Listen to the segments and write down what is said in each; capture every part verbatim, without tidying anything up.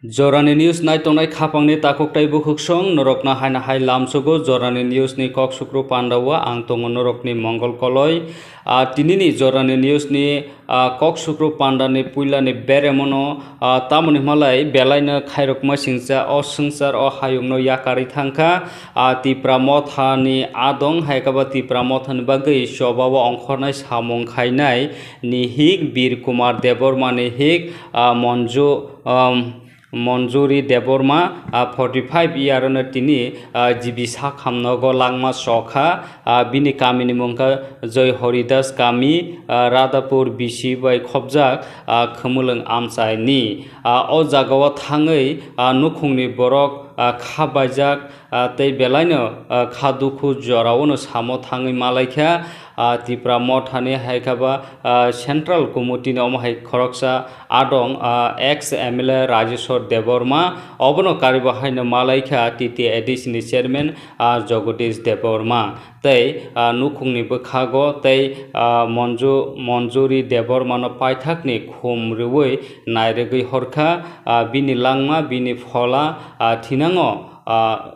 Jorani news nai tongnai khapangni takhuk tei bukhuksong norokno haino hai lamsogo. Jorani news ni kok sukru pandao ang tongo norokni Mongol Koloi. Ah, tinini Jorani news ni, ah, kok sukru pandani puilani beremono, ah, tamoni hwnmalai belaino khairokma singcha o swngchar o hayungno yakarwi thangkha. Ah, Tipra Mothani adong hai khe bo Tipra Mothani bagwi chobao ongkhornai samung khainai ni hik Bir Kumar Debbarma ni hik, ah, Monju, um, Monjuri Debbarma, ah, forty five year no tini, ah, G B sak hamnogo langma chokha, ah, bini kamini mungkha Joy Horidas kami, ah, Radhapur B C bai khobjak, ah, Khumulwng amchaini. Ah, o jagao thangwi, ah, nukhungni borok, ah, kha baijak, ah, tei belaino, ah, kha dukhu joraono samo thangwi malaikha. Ah, Tipra Mothani hai khe ba, ah, Central Committee ni omo hai khoroksa adong, ah, ex M L A Rajeshwar Debbarma, obono karibo haino malaikha T T A D C ni chairman, ah, Jagadish Debbarma. Tei, ah, nukhungni bwkhago tei, ah, Monju-, Monjuri Debbarmano paithakni khum rwui nairwgwi horkha, ah, bini langma, bini phola, ah, thinango, ah,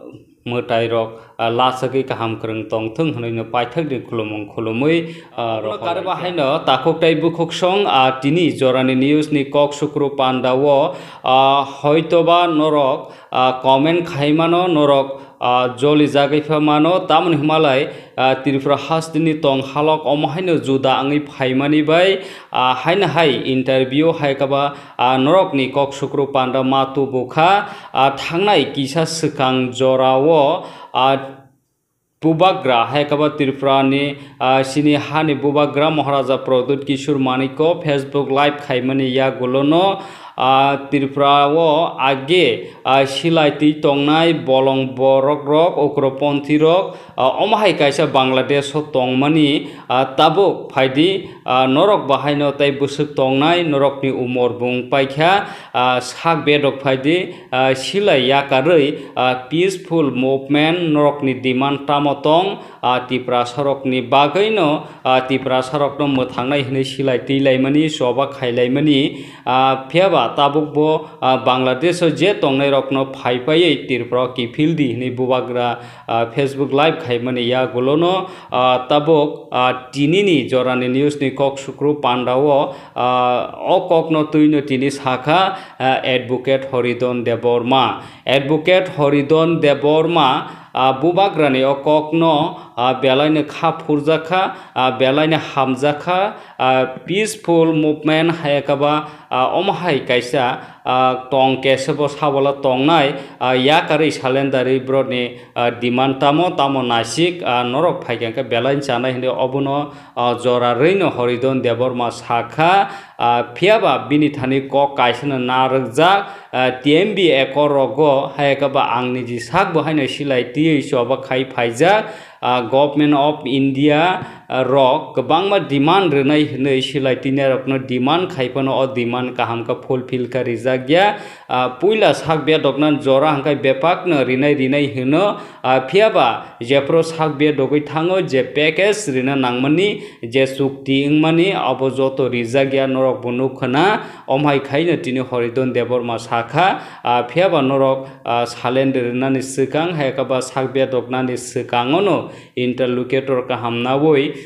mwtairok, ah, lachagwi kaham kwrwng tongthwng hwnwi no paithakni khulumung khulumwi, ah, obono rohor kariba laikha. Haino takhuk tei bukhuksong, ah, tini jorani news ni kok sukru pandao, ah, hoitoba norok, ah, comment khaimano norok, ah, joli jagwi pha mano, tamoni hwnmalai, ah, Tripura hasteni tong halok omo haino juda wngwi phaimani bai, ah, haino hai interview hai khe ba, ah, norokni kok sukru panda ma tubukha, ah, thangnai kisa swkang jorao, ah, bubagra hai khe ba Tripurani, ah, chini hani bubagra Maharaja Pradyut Kishore Manikya Facebook live khaimani yagulono, ah, Tripurao age, ah, silai twi tongnai bolong borok rok, ugroponthi rok, ah, omo hai kaisa Bangladesh o tongmani, ah, tabuk phaidi, ah, norok bahaino tei bwswk tongnai, norokni umor bung paikha, ah, sak bedok phaidi, ah, silai yakarwi, ah, peaceful movement norokni demand tamo tong, ah, Tiprasarokni bagwino, ah, Tiprasarokno mwthangnai hwnwi silai twilaimani, choba khailaimani, ah, phiyaba tabukbo, ah, Bangladesho je tongnairokno phaiphaiwi Tripurao kiphildi hwnwi bubagra, ah, Facebook live khaimani yagulono, ah, tabuk, ah, tinini jorani news ni kok sukru pandao, ah, o kokno twino tini sakha, ah, Advocate Horidon Debbarma. Advocate Horidon Debbarma, ah, bubagrani o kokno, ah, belaino kha phurjakha, ah, belaino hamjakha, ah, peaceful movement hai khe ba, ah, omo hai kaisa, ah, tong kesebo sabala tongnai, ah, yakarwi salendarwi borokni, ah, demand tamo tamo naisik, ah, norok phaikha khe belai chanai hwnwi obono, ah, jora rwino Horidon Debbarma sakha, ah, phiyaba bini thani kok kaisano narwkjak, ah, T M B ekor rogo hai khe ba ang niji sakbo haino silai twiwi choba khai phaijak, ah, Government of India, ah, rok kwbangma demand rwnai hwnwi silai tinairokno demand khai phano o demand kaham khe fulfill kha rijak ya. Ah, puila sak bedokna jora hwnkhe bepakno rinai rinai hwno, ah, phiyaba jephru sak bedogwi thango je package rina nangmani, je chukti wngmani abo joto rijak ya norokbo nukha na. Omhai khaino tini Horidon Debbarma sakha, ah, phiyaba norok, ah, salend rinani swkang hai khe ba sak bedoknani swkangono interlocutor kaham nawi,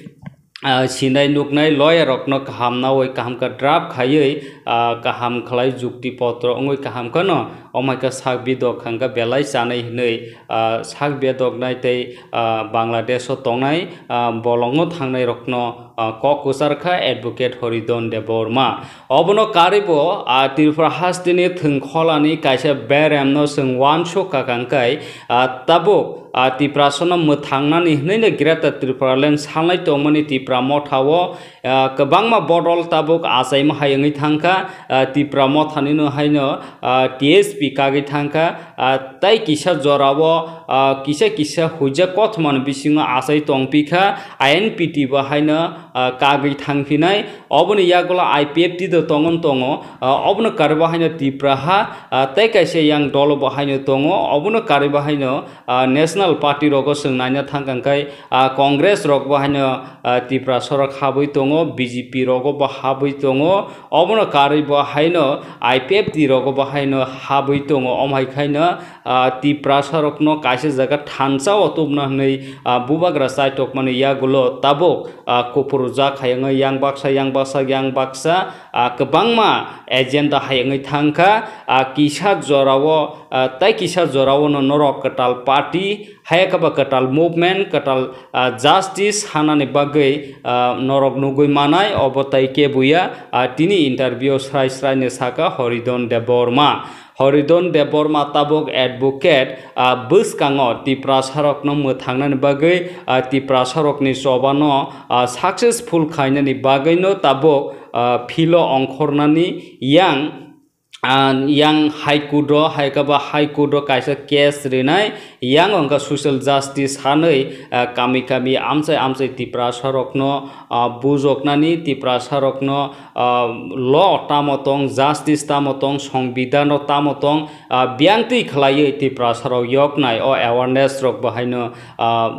ah, sinai nuknai lawyer rokno kaham nawi kaham khe draft khaiwi, ah, kaham khlai jukti potro wngwi kaham kheno omhai khe sak bedok hwnkhe belai chanai hwnwi, ah, sak bedoknai tei, ah, Bangladesh o tongnai, ah, bolongo thangnai rokno, ah, kok kwchar kha Advocate Horidon Debbarma. Obono karwibo, ah, Tripura hasteni thwngkholani kaisa beremno chwng uansuk kha kangkhai, ah, tabuk, ah, Tiprasano mwthangnani hwnwi no Greater Tripura Land salnai tongmani Tipra Mothao, ah, kwbangma bodol tabuk achaima hai wngwi thangkha, ah, Tipra Mothanino haino, ah, T S P kagwi thangkha, ah, tei kisa jorao, ah, kisa kisa huijak kothomani bisingo achai tongpikha, I N P T bo haino, ah, kagwi thangphinai. Oboni yagulo I P F T do tongon tongo, ah, obono karwi bo haino Tipra ha, ah, tei kaisa yang dolo bo haino tongo, obono karwi bo haino, ah, National Party rogo chwng naina thangkha khe, ah, Congress rok bo haino, ah, Tiprasa rok habwi tongo, B J P rogo bo habwi tongo, obono karwi bo haino I P F T rogo bo haino habwi tongo, omo hai khaino, ah, Tiprasa rokno kaisa jaga thansa o tubna hwnwi, ah, bubagra chaitokmani yagulo tabuk, ah, kupurjak hai wngwi yang baksa, yang baksa, yang baksa, ah, kwbangma agenda hai wngwi thangkha, ah, kisa jorao, ah, tei kisa jorao no norok kwtal party, hai khe ba kwtal movement, kwtal, ah, justice hanani bagwi, ah, norok nugwi manai, obo tai kebuya, ah, tini interview srai srai no saka Horidon Debbarma. Horidon Debbarma tabuk advocate, ah, bwskango Tiprasa rokno mwthangnani bagwi, ah, Tiprasa rokni chobano, ah, successful khainani bagwino tabuk, ah, philo ongkhornani yang, ah, yang High Court o, hai khe ba High Court o kaisa case rinai, yang wngkha social justice hanwi, ah, kami kami amchai amchai Tiprasa rokno, ah, bujoknani, Tiprasa rokno, ah, law tamo tong, justice tamo tong, songbidhan o tamo tong, ah, biyangtwi khlaiwi Tiprasa rok yoknai o awareness rok bo haino, ah,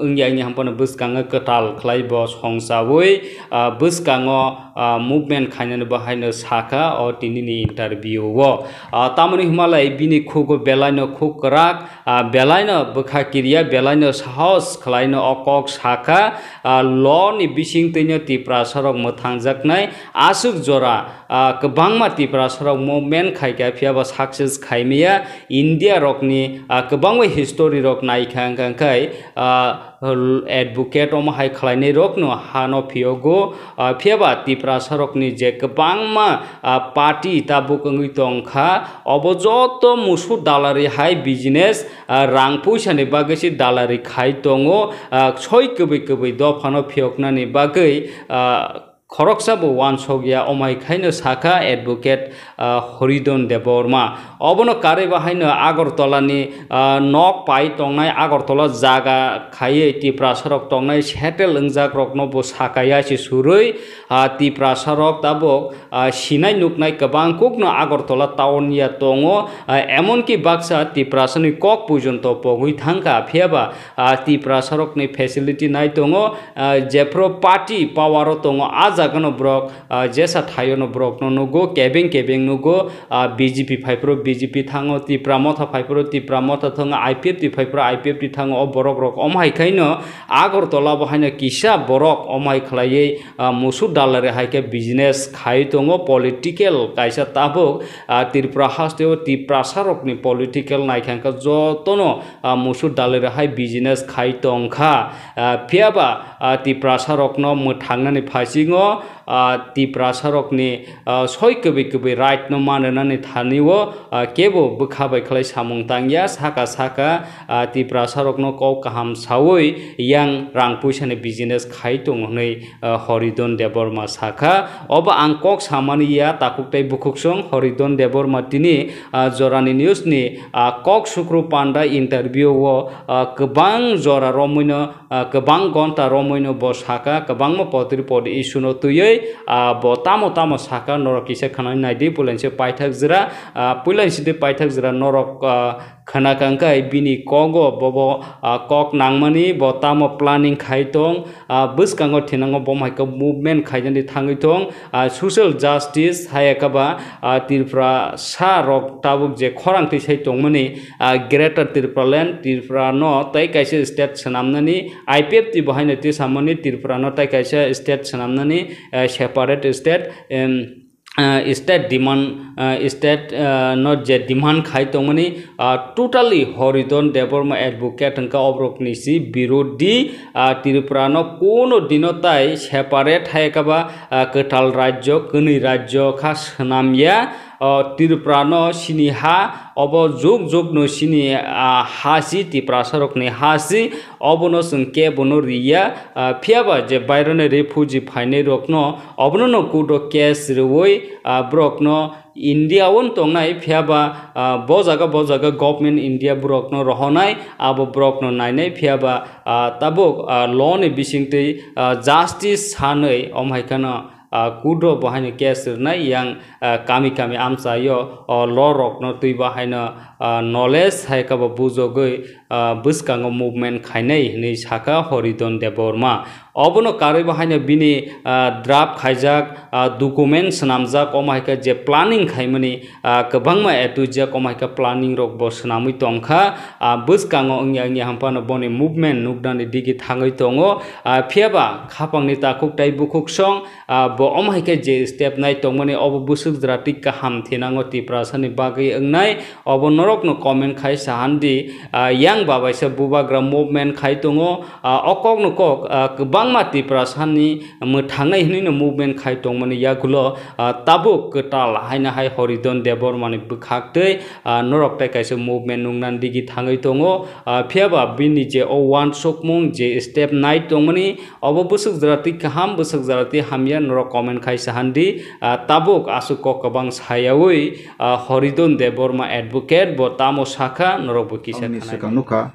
wngya wngya hampano bwskango kwtal khlai bo songchawi, ah, bwskango, ah, movement khainani bo haino sakha o tinini interview o. Ah, tamoni hwnmalai bini khugo belaino khuk kwrak, ah, belaino bwkha kiriya, belaino sahos khlaino o kok sakha, ah, law ni bisingtwino Tiprasa rok mwthangjaknai aswk jora, ah, kwbangma Tiprasa rok movement khaikha, phiya ba success khaimaya. India rokni, ah, kwbangma history rok naikha wngkha khe, ah, advocate omo hai khlainai rokno hano phiyogo, ah, phiya ba Tiprasa rokni je kwbangma, ah, party tabuk wngwi tongkha, obo joto musu dalari hai business, ah, rang puisa ni bagwi se dalari khai tongo, ah, soi kwbwi kwbwi dophano phiyoknani bagwi, ah, khoroksa bo uansok ya, omai khaino sakha advocate, ah, Horidon Debbarma. Obono karwi bo haino Agartala ni, ah, nok pai tongnai, Agartala jaga khaiwi Tiprasa rok tongnai settle wngjak rokno bo sakaya se surwi, ah, Tiprasa rok tabuk, ah, sinai nuknai kwbang kukno Agartala town ya tongo, ah, emonki baksa Tiprasa ni kok pujonto pogwi thangkha, phiya ba, ah, Tiprasa rokni facility nai tongo, ah, jephru party power o tongo, ah jagano borok, ah, jesa thaio no borok no nugo, kebeng kebeng nugo, ah, B J P phaiphuru B J P thango, Tipra Motha phaiphuru Tipra Motha thango, I P F T phaiphuru I P F T thango, o borok rok omo hai khaino Agartala bo haino kisa borok omo hai khlaiwi, ah, musu dalari hai khe business khai tongo, political kaisa tabuk, ah, Tripura haste o Tiprasa rokni political naikha khe jotono, ah, musu dalari hai business khai tongkha, ah, phiya ba, ah, Tiprasa rokno mwthangnani phasingo, ah, Tiprasa rokni, ah, soi kwbwi kwbwi right no manrwnani thani o, ah, kebo bwkha bai khlai samung tangya, saka saka, ah, Tiprasa rokno kok kaham sawi yang rang puisa ni business khai tongo hwnwi, ah, Horidon Debbarma sakha. Obo ang kok samani ya takhuk tei bukhuksong Horidon Debbarma tini, ah, Jorani News ni, ah, kok sukru panda interview o, ah, kwbang jora romwino, ah, kwbang gonta romwino bo saka, kwbangma potri pod issue no twiwi, ah, bo tamo tamo saka, norok kisa khwnai naidi, puilainsi paithak jwra, ah, puilainsi di paithak jwra norok, ah, khwnakha wngkha bini kogo, bobo, ah, kok nangmani, bo tamo planning khai tong, ah, bwskango thinango bo hai khe movement khaijani thangwi tong, ah, social justice hai khe ba, ah, Tripura sa rok tabuk je khorang twi sai tongmani, ah, Greater Tipraland, Tripura no tei kaisa state swnamnani, I P F T bo haino twi samani Tripura no tei kaisa state swnamnani, ah, separate state, em, ah, state demand, ah, state, ah, no je demand khai tongmani, ah, totally Horidon Debbarma advocate wngkha oborokni si birodhi, ah, Tripura no kuno dino tai separate hai khe ba, ah, kwtal rajyo, kwnwi rajyo kha swnamya. O Tripura no sini ha, obo juk juk no sini, ah, ha si, Tiprasa rokni ha si, obono chwng kebono riya, ah, phiya ba je baironi refugee phainai rokno obono no court o case rwui, ah, borokno India o tongnai, phiya ba, ah, bo jaga, bo jaga government India borokno rohornai, abo borokno nainai, phiya ba, ah, tabuk, ah, law ni bisingtwi, ah, justice sanwi, om hai kheno, ah, court o bo haino case rwnai, yang, ah, kami kami amchaio, o law rokno twi bo haino, ah, knowledge hai khe bo bujogwi, ah, bwskango movement khainai hinwi sakha Horidon Debbarma. Obono karwi bo haino bini, ah, draft khaijak, ah, document swnamjak, omo hai khe je planning khaimani, ah, kwbangma A to Z, omo hai khe planning rok bo swnamwi tongkha. Ah, bwskango wngya wngya hampano boni movement nuknani digi thangwi tongo. Ah, phiya ba khapangni takhuk tai bukhuk song, ah, bo omo hai khe je step nai tongmani, obo bwswk jwra twi kaham thinango Tiprasani bagwi wngnai, obo norokno comment khai sahan di. Ah, yang babaisa bubagra movement khai tongo, ah, o kokno kok, ah, kwbangma Tiprasani mwthangnai hwnwino movement khai tongmani yagulo, ah, tabuk kwtal haino hai Horidon Debbarmani bwkhaktwi, ah, norok tai kaisa movement nuknani digi thangwi tongo. Ah, phiya ba bini je o uansukmung je step nai tongmani, obo bwswk jwra twi kaham, bwswk jwra twi hamya, norok comment khai sahan di. Ah, tabuk aswk kok kwbang sayawi, ah, Horidon Debbarma advocate bo tamo sakha, norok bo kisa Amni thanai. Swkang nukha,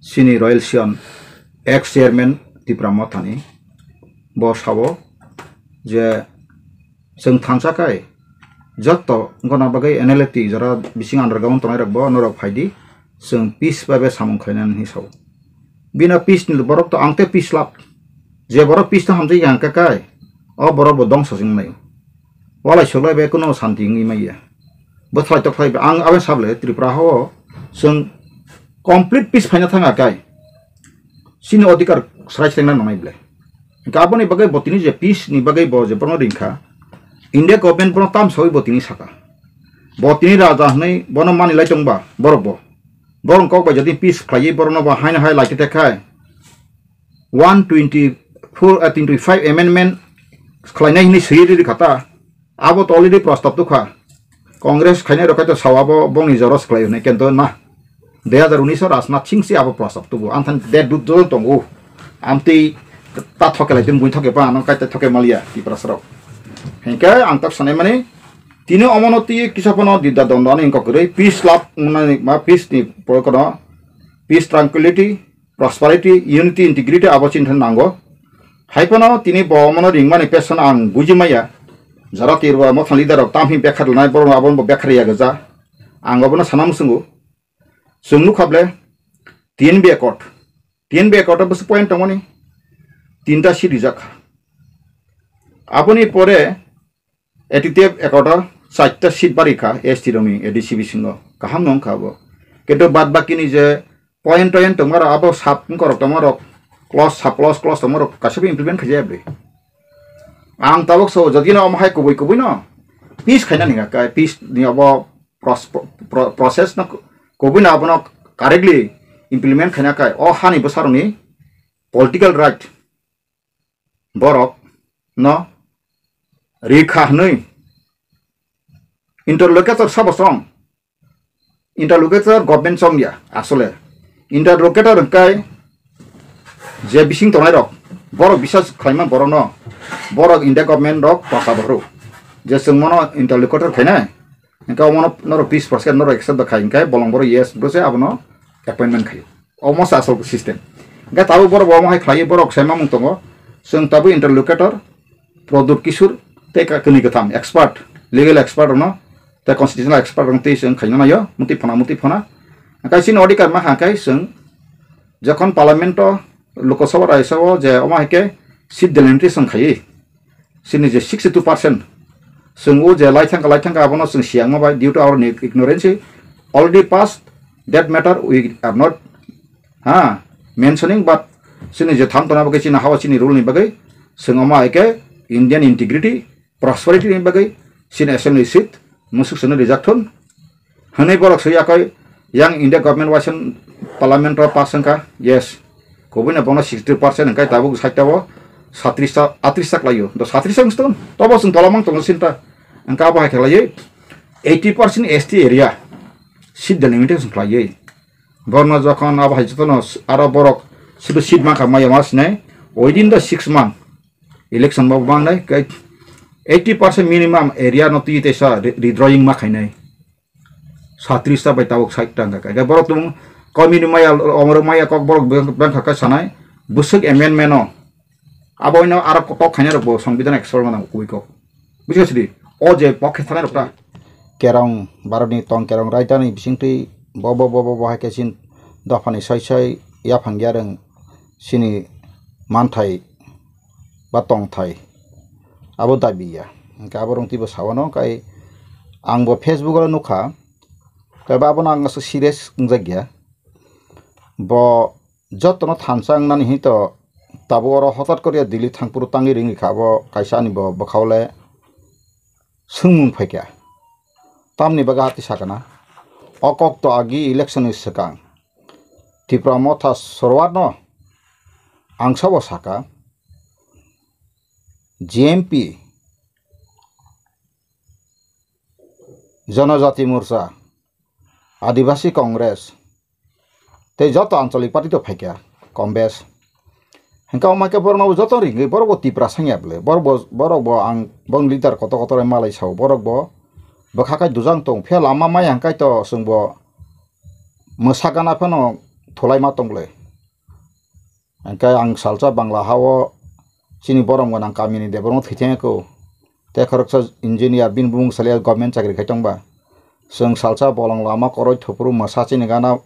chini Royal Sion ex chairman Tipra Mothani, bo sao je chwng thansa kai jotto gona bagwi N L F T jora bising underground tongnai rok bo norok phai di, chwng peace bai bai samung khlainani hinwi sao. Bina peace ni borok to ang tei peace lab. Je borok peace no hamjai ya hwnkha kai, o borok bo dongso se wngnai. Walai soklai bai kuno santi wngwi manya. Bwthlai tokhlai bai ang aboni sable Tripura hao chwng complete peace phaina thanga kai. Chini odhikar srai srai na nangnai ble. Hwnkha aboni bagwi bo tini je peace ni bagwi bo je borokno ringkha. India government bono tam sawi bo tini saka. Bo tini raja hwnwi bono mani lai tongba borok bo. Borok kok bai jadi peace khlaiwi borokno bo haino hai lai te khai. One twenty four, ah, twenty five amendment khlainai hinwi swi riri kha ta. Abo to already prostab tukha. Congress khainai rok khaito sao abo bongni jora swklai hwnwi kento na. Dui hazar unis o Rajnath Singh se abo prostab tubu. Ang than de dut dut tongo. Amtwi ta thoke lai tun bui thoke pa ano kai ta thoke malia Tiprasa rok. Hingke ang tak sanai mani tini omono twi kisa phano dida dondo ani wngkok kwrwi peace lab wngnani ma peace ni porokono peace tranquility prosperity, unity, integrity abo chini thani nango. Hai phano tini bo omono ringmani peson ang buji maya. Jara tirwa mothon leader rok tamhi bekhar lanai borok abo bo bekhar ya gaja. Ang obono sana musungo. Chwng nukha ble T N B accord. T N B accord o bwswk point tongmani. Tinta seat rijak kha. Aboni pore A T T F accord o chaita seat bari kha S T rokni A D C bisingo. Kaham no wngkha abo. Kintu bad bakini je point toint tongmarok abo sub wngkorok tongmarok clause sub clause clause tongmarok kaisa bo implement khaijaya bri. Ang tabuk so jodino omo hai kubui kubui no peace khaina ninga kai peace ni abo pros-, pro-, process no kubui no abono correctly implement khaina kai o hani bwsarokni political right borok no rikha hwnwi interlocutor sabo chong. Interlocutor government chong ya asole. Interlocutor hwnkhe je bising tongnai rok borok bisas khlaima borok no borok India government rok pasa bohru je chwng mono interlocutor khainai hwnkhe omono norok peace process norok accept da khai hwnkhe bolong borok yes bro se abono appointment khaio. Omo se asol system. Hwnkhe tabuk borok bo omo hai khlaiwi borok sai mamung tongo. Chwng tabuk interlocutor Pradyot Kishore tei ka-, kwnwi kwtham expert, legal expert rokno tei constitutional expert rokno tei chwng khaina naio, mutwi phana, mutwi phana. Hwnkhe chini odhikar ma kha khe chwng jokhon parliament o, Lok Sabha, Rajya Sabha o je omo hai khe seat delimitation khaiwi, chini je sixty two percent chwng o je lai thangkha, lai thangkha, abono chwng siyangma bai, due to our ignorance, already passed that matter, we are not, ha, mentioning, but chini je tham tongna bagwi chini hawa chini rule ni bagwi chwng omo hai khe Indian integrity, prosperity ni bagwi chini assembly seat musuk sano rijak thun. Hwnwi borok swi yakoi yang India government waisa parliament o pass wngkha, yes. Kubui no bono sixty percent hwnkhe tabuk side o satris ta, atris ta khlaio. Do satris wngsi tongo, tobo chwng tola mang tongo sinta. Hwnkhe abo hai khe khlaiwi eighty percent S T area seat delimitation khlaiwi. Borno jokhon abo hai jotono aro borok sibo seat mankha maya mas ne within the six month election bo mangnai kai eighty percent minimum area no twi teisa re-, redrawing ma khainai. Satris ta bai tabuk sait ta wngkha. Hingke borok tum komi ni maya, omoro maya kok borok beng, beng kha khe sanai. Bwswk amendment no. Abo ino aro kok khainai rok bo Songbidan extra ma nang kui kok. Buji sidi. O je pokhe sanai rok ta. Kerong, Bharatni tong kerong raidani bisingtwi bo, bo, bo, bo, bo hai khe sin dophani soi soi yaphang yarwng sini manthai ba tongthai abo dabi ya. Hingke abo rong twibo sawano kai ang bo Facebook o nukha, tei ba abono ang aswk serious wngjak ya. Bo jotono thansa wngnani hinwi to tabuk oro hotat koriya Delhi thangphuru tangwi ringwi kha abo kaisa ani bo bwkhao le swngmung phaikha. Tamni bagwi hati sakana? O kok to agi election ni swkang Tipra Motha Sorwar no ang sabo saka, G M P, Janajati Morcha, Adibasi Congress, tei joto ancholik party to phaikha, kom bes. Hingke omo khe borokno joto ringwi borok bo Tipra sangya bwle. Borok bo, borok bo ang bong leader kotor kotor malai sao. Borok bo bwkha kai dujang tong. Phiya lama maya hingkai to chwng bo mwsa gana phano thulai ma tong bwle. Hingke ang salsa Bangla hao chini borom gwnang kamini Debbarma thwi thangya kho. Tei khoroksa engineer bini bumung salya government chakri khai tongba. Chwng salsa bolong lama koroi thupuru mwsa chini gana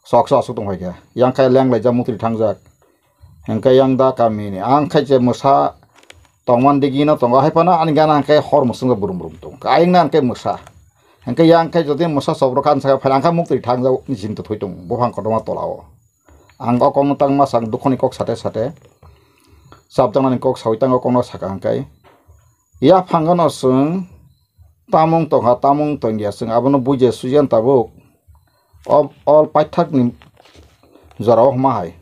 sok sok aswk tong phaikha. Yang khe leng laijak mukri thangjak. Hingke yang da kamini. Ang khe je mwsa tongman digi no tongo. Hai phano ani gana hingke hor mwswng brum brum tong. Ayang na hingke mwsa. Hingke yang khe jodi mwsa sobrok kan saka phai ang khe mukri thangjak ni chinta thoi tong. Buphang kotorma tolao. Ang o kokno tangma sak dukhoni kok sate sate. Chapjaknani kok sawi tango kokno saka hingke. Yaphango no chwng tamung tongkha, tamung tongya, chwng abono bujiya sujiya tabuk. O, o paithakni jorao hwnma hai.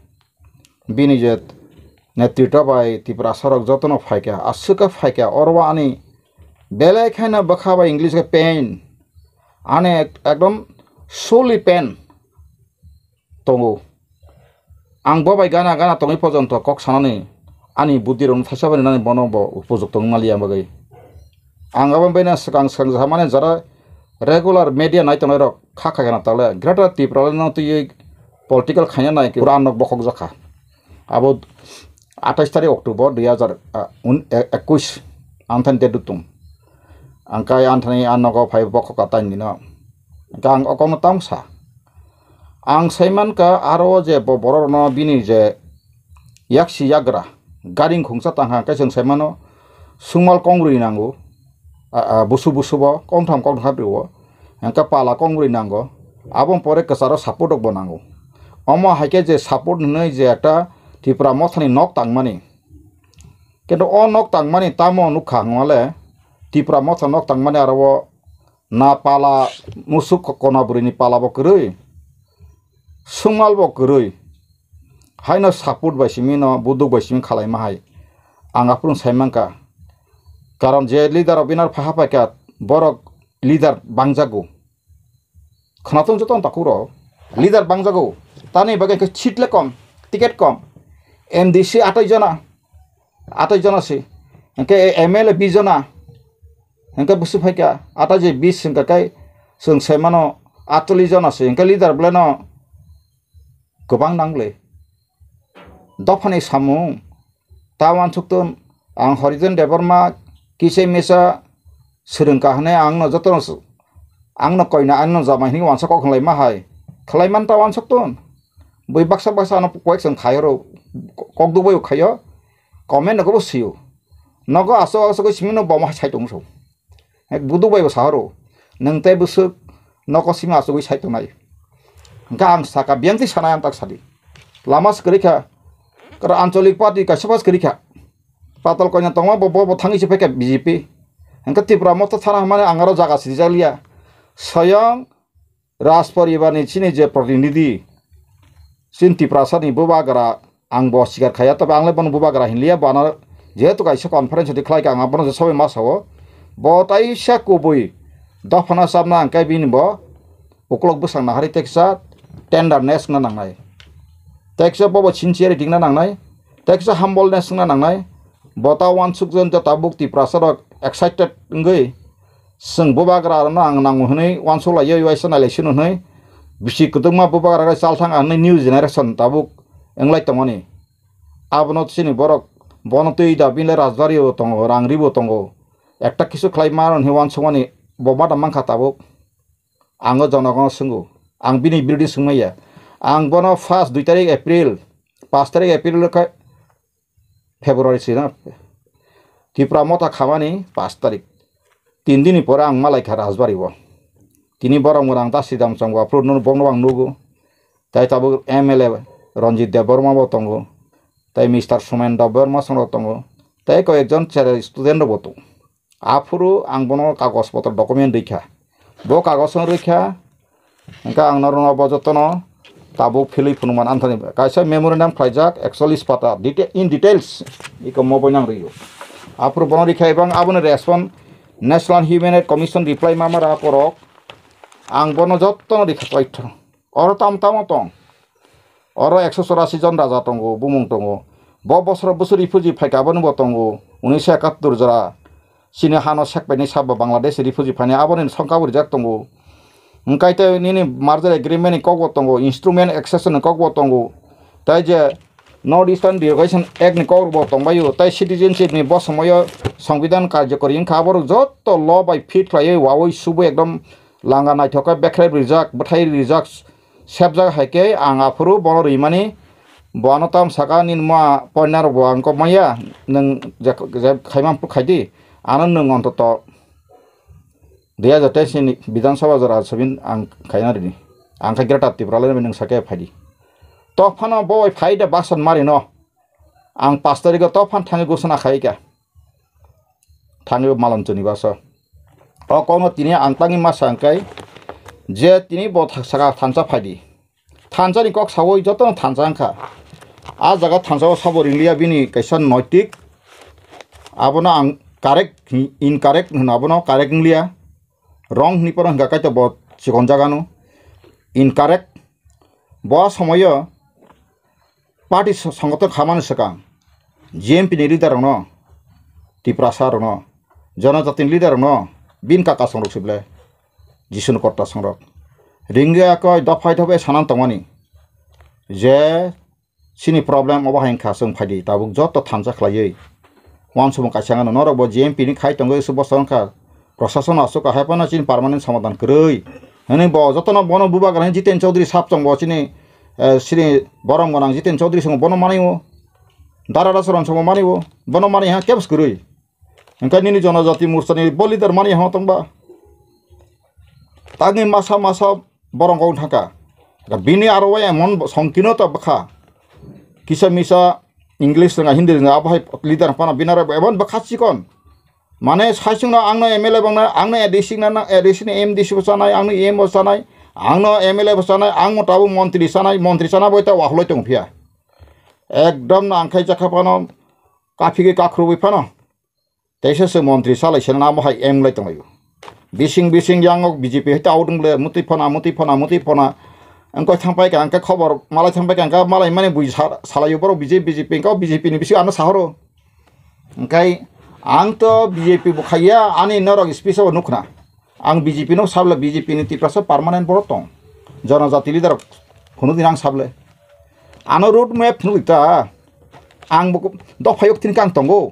Bini je netrito bai Tiprasa rok jotono phaikha, aswk khe phaikha, oro ani belai kheno bwkha bai English khe pain. Ani ek-, ekdom suli pain tongo. Ang bo bai gana gana tongwi pojonto kok sanani ani buddirokno thaisa bai nani bono bo upojukto wngma liya bagwi. Ang abo bai na swkang swkang jaha mane jara regular media nai tongnai rok kha kha gana tale Greater Tipraland no twiwi political khaina nai khe pura nok bokhok jakha. Abo atais tarik October dui hazar, ah, un-, e-, ekwis ang thani date dutung. Ang kai ang thani ang nogo phai bokhok atai nino. Ang okongno tamo sa. Ang saimankha aro je bo bororokno bini je yaksi yagra garing khungsa tangkha hwnkhe chwng saimano sungmal kongrwi nango, a, a, busu busu bo kongtham kongtham rio, hwnkhe pala kongrwi nango, aboni pore kwcharo support rokbo nango. Omo hai khe je support hinwi je ekta Tipra mothani nok tangmani, kintu o nok tangmani tamo nukha hwnmale Tipra motha nok tangmani aro o na pala musuk ko-, kona bwrwini pala bo kwrwi, sungmal bo kwrwi, haino support bai simi no buduk bai simi khalaima hai ang aphuru sai mankha. Karon je leader rok binar phaha paikha borok leader bangjago. Khwnatung joto takhuk rok leader bangjago. Tani bagwi khe seat le kom, ticket kom. M D C atai jona, atai jona se. Hwnkhe M L A bis jona. Hwnkhe busu phaikha, atai je bis hwnkha khe chwng sai mano atchollish jona se. Hwnkhe leader belai no kwbang nang le. Dophani samung ta uansukton, ang Horijon Debbarma kisa misa swrwng ka hwnwi ang no jotono s-, ang no koina, ang no jamai hwnwi uansa kok khlai ma hai. Khlai man ta uansukton. Bui baksa baksa ano koyek chwng khai oro kok dugbai khaio. Comment no kebo sio. Nogo aswk aswk simi no bomo hai sai tong so. Ek buduk bai bo sahoro. Nwng tei bwswk noko simi asugwi sai tongnai. Hwnkhe ang saka biyang twi sanai ang tak sadi. Lama se kwrwi kha. Kara ancholik party kaisa bas kwrwi kha. Patal koina tongma bo, bo, bo thangwi se phaikha B J P. Hwnkhe Tipra motha thana hwnmani ang aro jaga sijak liya. Soyong Raj poribarni chini je protinidhi, chini Tiprasani bubagra, ang bo sikar khaiya, tobe ang le bono bubagra hinliya, bo ano jehetu kaisa conference di khlai ka, ang abono je sobai ma sao, bo taisa kubui dophano chapna ang khe bini bo uklok bwsang nahari teksa tenderness wngna nangnai, teksa bobo sincerity wngna nangnai, teksa humbleness wngna nangnai, Bo ta uansukjak wngkha tabuk Tiprasa rok excited wngwi, chwng bubagra rokno ang nango hwnwi uansuk lai uaisa nailai sino hwnwi, bisi kwdwkma bubagra rok chal thang hwnwi new generation tabuk wnglai tongmani. Abono chini borok bono twi da bini rajbari bo tongo, rang ri bo tongo, ekta kisu khlai mano hwnwi uansukmani bo ma da mankha tabuk. Ang o jonogno swngo, ang bini birodhi swngmaya. Ang bono first dui tarik April, paanch tarik April khe February sina Tipra Motha khamani paanch tarik. Tin dini pore ang malaikha Rajbari o. Tini borok mwnang ta Sridham Chongbo aphuru no bokno ang nugo. Tai tabuk M L A Ranjit Debbarma bo tongo. Tai Mister Sumen Debbarma song rok tongo. Tai koi ekjon cherai student rok bo tongo. Aphuru ang bono kagoj potro document rikha. Bo kagoj no rikha, hwnkhe ang norokno bo jotono tabuk philwi phunukmani anthani kaisa memorandum khlaijak, ekchollis pata, deta-, in details, iko mobo nang rwio. Aphuru bono rikha ebang aboni respond National Human Rights Commission reply mama ra porok, ang bono jotono rikha poitho. Oro tamo tamo tong. Oro ekso chorasi jon raja tongo, bumung tongo. Bo bosoro bwswk refugee phaikha, aboni bo tongo. Unniso ekattor jora chini hano sekpaini sabo Bangladesh refugee phainai, aboni songkha bo rijak tongo. Hwnkhe tei nini merger agreement ni kokbo tongo, instrument accession ni kokbo tongo. Tai je North Eastern Delegation Act ni kokbo tongbaio, tai citizenship ni bo somoio Songbidan karjokori wngkha, aborok jotto law bai fit khlaiwi wawi subwi ekdom langa naithok khe bekhrai rijak, bwthai rijak, sebjak hai khe ang aphuru bono rimani, bo ano tam saka, "Nini ma poina rok bo ang kok maya, nwng je, je khaima phuru khai di, ano nwng ontoto dui hajar teis ni Bidhan Sabha jora sabin ang khaina rini, ang khe Greater Tipraland bai nwng sake phai di." To phano bo bai phai da basan mari no, ang paanch tarikh o to phan thangwi gosona khai kha. Thangwi malon chwni baso. O kokno tini ang tangwi masa hwnkhe je tini bo tha-, saka thansa phaidi. Thansani kok sawi jotono thansa wngkha. A jaga thansa o sabo ringliya bini kaisa noitik. Abono ang correct, incorrect hwno, abono correct wngliya. Wrong hwnwi phano hwnkha kaitor bo chikon jagano. Incorrect. Bo somoyo party so-, songothon khamani swkang G M P ni leader rokno, Tiprasa rokno, Jonojati ni leader rokno, bini kaka songrok sible, Jisuni kotta songrok. Ringya koi dophai dophai sanan tongmani je chini problem obo hai wngkha, chwng phaidi tabuk joto thansa khlaiwi. Uansukmung kaisa wngkha, norok bo G M P ni khai tongwi se bosong wngkha. Prosason aswk kahai phano chini permanent somadhan kwrwi. Hwnwi bo jotono bono bubagra Jiten Chaudhary sap chwng bo chini, eh, chini borom gwnang Jiten Chaudhary song bono manwi o. Dara Rasaron song bo manwi o. Bono manwi ha kebs kwrwi. Hwnkhe nini Jonojati Morcha ni bo leader manwi ha tongba. Tagni masa masa borok wng thangkha. Bini aro o emon songkino to bwkha. Kisa misa English rwnga, Hindi rwnga, abo hai leader phano bini aro emon bwkha chikon. Mane saichung no ang no M L A bang na, ang no A D C na, A D C ni M D C bo chanai, ang no E M bo chanai, ang no M L A bo chanai, ang mo tabuk montri chanai, montri chana bo ta wahloi tong phiya. Ekdom no ang khai jakha phano kaphigwi kakhruwi phano. Teisa se montri salai sena namo hai em lai tonglaio. Bising bising yang ok B J P hai ta audung le muti phona, muti phona, muti phona. Ang koi thang pai ka, ang khe khobor malai thang pai ka, ang khe malai mani bui sa-, salaio borok B J P, B J P, ang khe B J P ni bising ano sahoro. Hingkai ang to B J P bo khaiya, ani norok speech o nukhna. Ang B J P no sable, B J P ni Tiprasa permanent borok tong. Jonojati leader rok phunuk din ang sable. Ano road map phunuk ta. Ang bo dophayok tin kang tongo.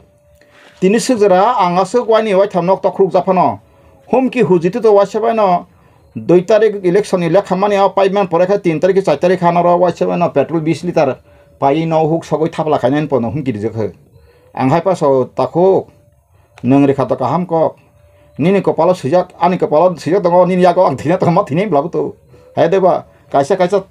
Tini sijera ang aswk waini waitham nok tokhorok japhano. Humki hujitu to waisa baino dui tarik election ni lekha mani o pipe man pore kha tin tarik char tarik hano ro waisa baino petrol bis litar pai no huk sogoi thapla khainani pono humki rijak kha. Ang hai paso takhuk. Nwng rikha to kaham kok. Nini kopalo swijak, ani kopalo swijak tongo, nini yago ang thina tongo, ma thini bwlabo to. Hai de ba, kaisa kaisa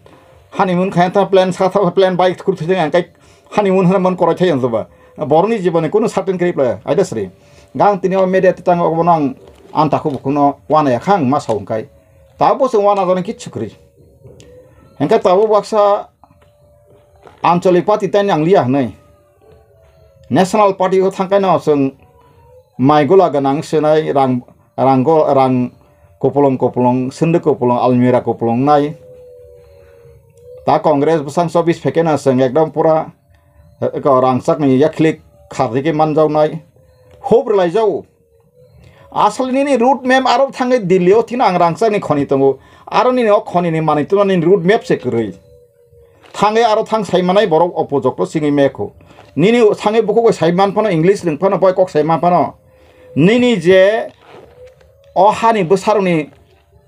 honeymoon khaina ta plan sa tha plan bai khur thwijak ang kai honeymoon hwnna man korai thai ang ba. Borokni jiboni kunu certain kri playa. Ai de sri. Gang tini o media tang obo nang ang takhuk bukhukno wana ya khang ma sa wng kai. Ta bo se wana jani kichu kri. Hengkai ta bo baksa Anchalik party tei nang liya hwnwi. National party o thangkaino chwng mai gula gwnang swnai rang, rang go, rang kupulung kupulung, sunduk kupulung, almirah kupulung nai. Ta Congress bwsang chobbish phaikeno chwng ekdom pura, eh, ko rangchakni yakhlik khardi khe manjawnai, hob rwlaijao. Asol nini road map aro thangwi Delhi o thina ang rangchakni khoni tongo, aro nini o khonini manwi tongna nini road map se kwrwi. Thangwi aro thang sai manai borok opojokto singwi mekho. Nini thangwi bukhuk bai sai man phano, English rwng phano, bai kok sai man phano. Nini je o hani bwsarokni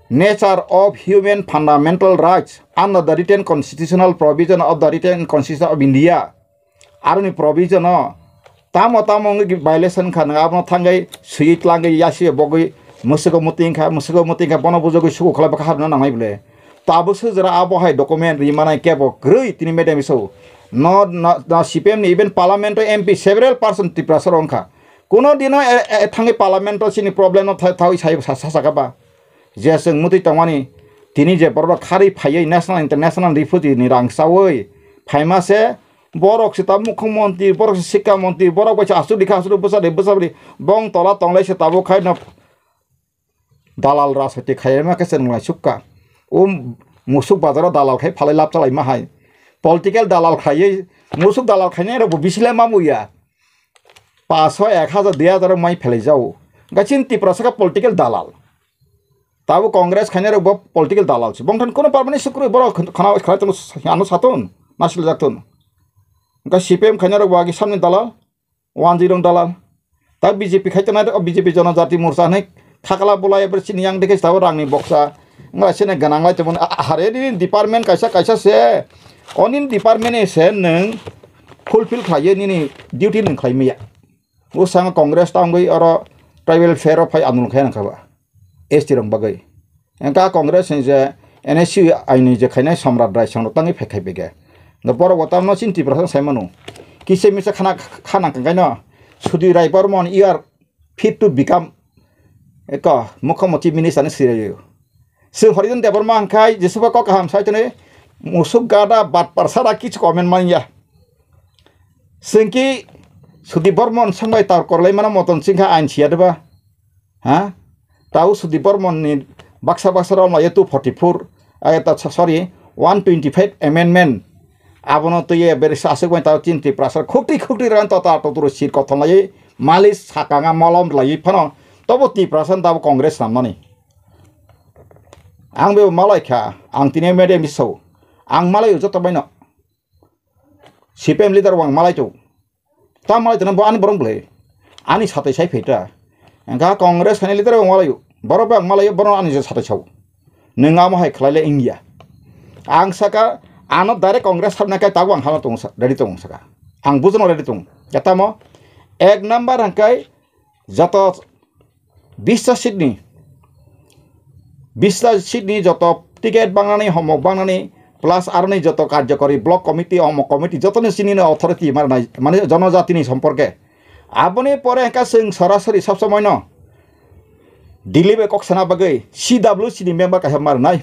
nature of human fundamental rights under the written constitutional provision of the written constitution of India. Aroni provision o tamo tamo wngwi violation kha, nwng abono thangwi swiwi tlangwi yasiyo bogwi mwswgo mwtwi wngkha, mwswgo mwtwi wngkha, bono bujogwi sugo khlai bwkha habna nangnai bwle. Tabuk swijra abo hai document ri manai kebo kwrwi tini madam iso. No, no, no, C P M ni even parliament o M P several person Tiprasa rok wngkha. Kuno dino e, e, thangwi parliament o chini problem no tha-, thawi sai sa-, sa-, saka ba. Je chwng mwtwi tongmani, tini je borok kharwi phaiwi national international refugee ni rang chawi phaima se, borok se ta mukhyamantri, borok se sikha mantri, borok bai se aswk dikha aswk bwsa de bwsa bwrwi bong tola tonglai se tabuk khai no dalal rajniti khai ma khe se nwnglai sukha. O musuk bazaro dalal khai phalai lab chalai ma hai. Political dalal khaiwi musuk dalal khainai rok bo bisi le ma muya. Paso ek hajar dui hajar mai phelai jao. Gachin Tiprasa khe political dalal. Tabo Congress khainai rok bo political dalal se. Bongthan kono parmani sukru borok khana khana tong ano satun nasil jaktun. Ga C P M khainai rok bo agi samni dalal, wanjirong dalal. Ta B J P khai tongnai rok, B J P Jonojati Morcha hinwi khakla bolai ebre chini yang dekhe tabo rangni boksa. Wngla sene ganang lai tongmani a-, a-, hare ni department kaisa kaisa se. Onin department ni se nwng fulfill khlaiwi nini duty nwng khlai maya. O sanga Congress tangwi oro tribal fair o phai andolon khai nangkha ba. S T rok bagwi. Engka Congress ni je N S C aini je khainai Somrat Rai song rok tangwi phai khai bege. No borok bo tamno chin Tiprasa sai mano. Kisa misa khana khana kangkaino Sudhir Rai Barman, you are fit to become eko mukhyamantri minister ni sirayo. Sir Horidon Debbarma hwnkhai Jesuba kok kaham sai tene musuk gada bat parsara kichu comment manya. Sengki Sudhir Barman songbai tar korlai mana moton singkha ain siya deba. Ha? Tau Sudhir Barman ni baksa baksa rom lai two forty four, eh, ta, sorry, one twenty five amendment. Abono twi ye beri sa aswk bai tau chin Tiprasa khukti khukti ran tota toturu sir kothon lai malis sakanga molom lai phano tobo Tiprasa tabo Congress namani. Ang be malai kha, ang tini media miso. Ang malai joto baino. C P M leader wang malai tu. Ta malai tene bo ani borong bwlai. Ani satai sai phaita. Engka Congress khaini leader wang malai. Borok bang malai borok ani je satai sao. Nwng amo hai khlai le India. Ang saka ano direct Congress sabna kai tago ang hano tong sa-, ready tong saka. Ang bujono ready tong. Katamo ek number hangkai joto bista seat ni, bista seat ni joto ticket bangnani, homok bangnani, plus aroni joto karjokori block committee, homok committee, jotoni sini no authority marnai, mane jonojatini somporke. Aboni pore hingka chwng sorasori sob somoi no Delhi bai kok sana bagwi C W C ni member kaisa marnai.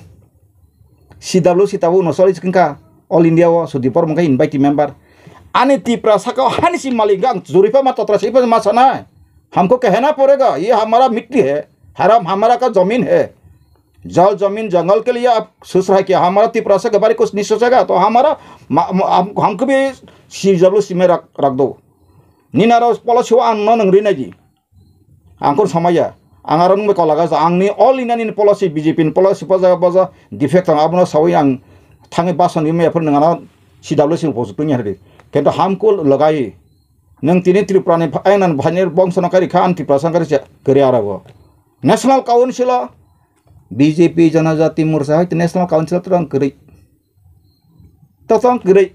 C W C tabuk no choli wngkha All India o Sudip Bormon khe invitee member. Ani Tiprasa khe hani si malik ang juri pa ma totra si pa ma sana. Hamko kehna porega, ye hamara mitti hai, haram hamara ka zamin hai. Jal zamin jangal ke liye aap soch rahe kya? Hamara Tiprasa ke bare kuch nahi sochega, to hamara ma, ma, hum, humko bhi C W C mein rakh, rakh do. Nini aro policy o ang no nang ri nai di. Ang kor samaya. Ang aro nung bai kolaga sa. Ang ni all India ni policy, B J P ni policy paja paja defect ang abono sawi ang thangi bason ni me phone ngana C W C post tunya hadi. Kento hamko lagai. Nang tini Tripura ni pha-, ai nan bhainir bongso no kari kha an Tripura sang kari cha kari arabo. National Council o B J P Janajati Morcha hai National Council o tong kari. Totong kwrwi.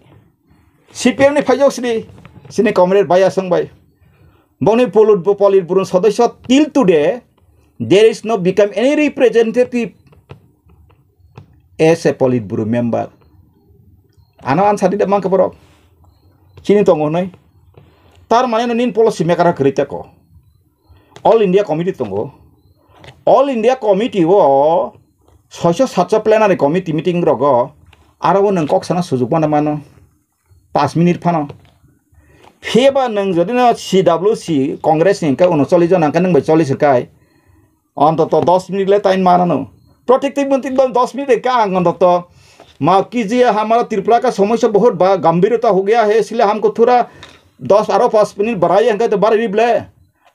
C P M ni phaijok sini, sini comrade bai aswng bai. Boni polit, polit burung sodosyo till today, there is no become any representative as a polit buru member. Ano answer dida mangka borok. Chini tongo hnoi. Tar mane no nin policy maker kwrwi tako. All India Committee tongo. All India Committee o soiso satso plenary committee meeting rogo aro o nwng kok sana sujuk mano mano. Paanch minute phano. Phiya ba nwng jodi no C W C Congress ni hwnkhe uno chollish jona hwnkhe nwng bai chollish hwnkhe ontoto dos minute le time mano no. Protective monti dos minute ka ang ontoto ma kijiya hamara Tripura ka somosya bahut ba gambhirta ho gaya hai, isliye hamko thora dos aro pas minute barai hwnkhe to barai ri ble.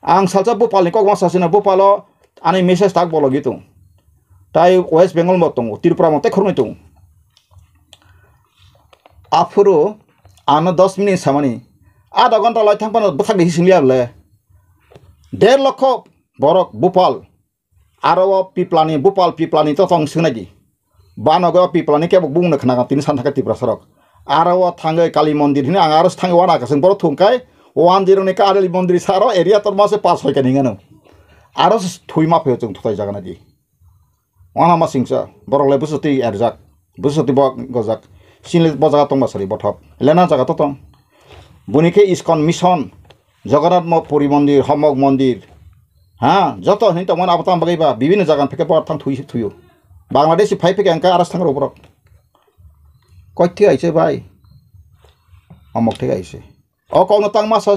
Ang salsa Bhopal ni kok ma sasina, Bhopal o ani message tak bologwi tongo. Tai West Bengal bo tongo, Tripura mo tei khoroknwi tongo. Aphuru ano dos minute samani, adha ghonta lai thang phano bwthak ni hising liya ble. Der lokho borok Bhopal, aro o Piplani, Bhopal Piplani to tong swngnai di. Banogo Piplani kebo bungno khna tini san thangkhe Tiprasa rok. Aro o thangwi Kali mondir hini ang aro thangwi wana kasing borok thung kai one zero ni Kali mondir saro area torma se pas soi kani ngano. Aro se thwi ma phaio chwng thutai jaga nai di. Wana ma singsa, borok le bwswtwi erjak, bwswtwi bo gojak. Chini bo jaga tongma sari bothop. Lena jaga to tong. Buni khe ISKCON mission, Jagannath mo-, Puri mondir, Homok mondir. Ha, joto hinwi tongmani abo tamo bagwi ba, bibinno jaga pheke bo thang thui, thuio. Bangladeshi phai pheke hwnkhe aras thang rw borok. Koi thik aise bai? Homok thik aise. O kokno tang masa,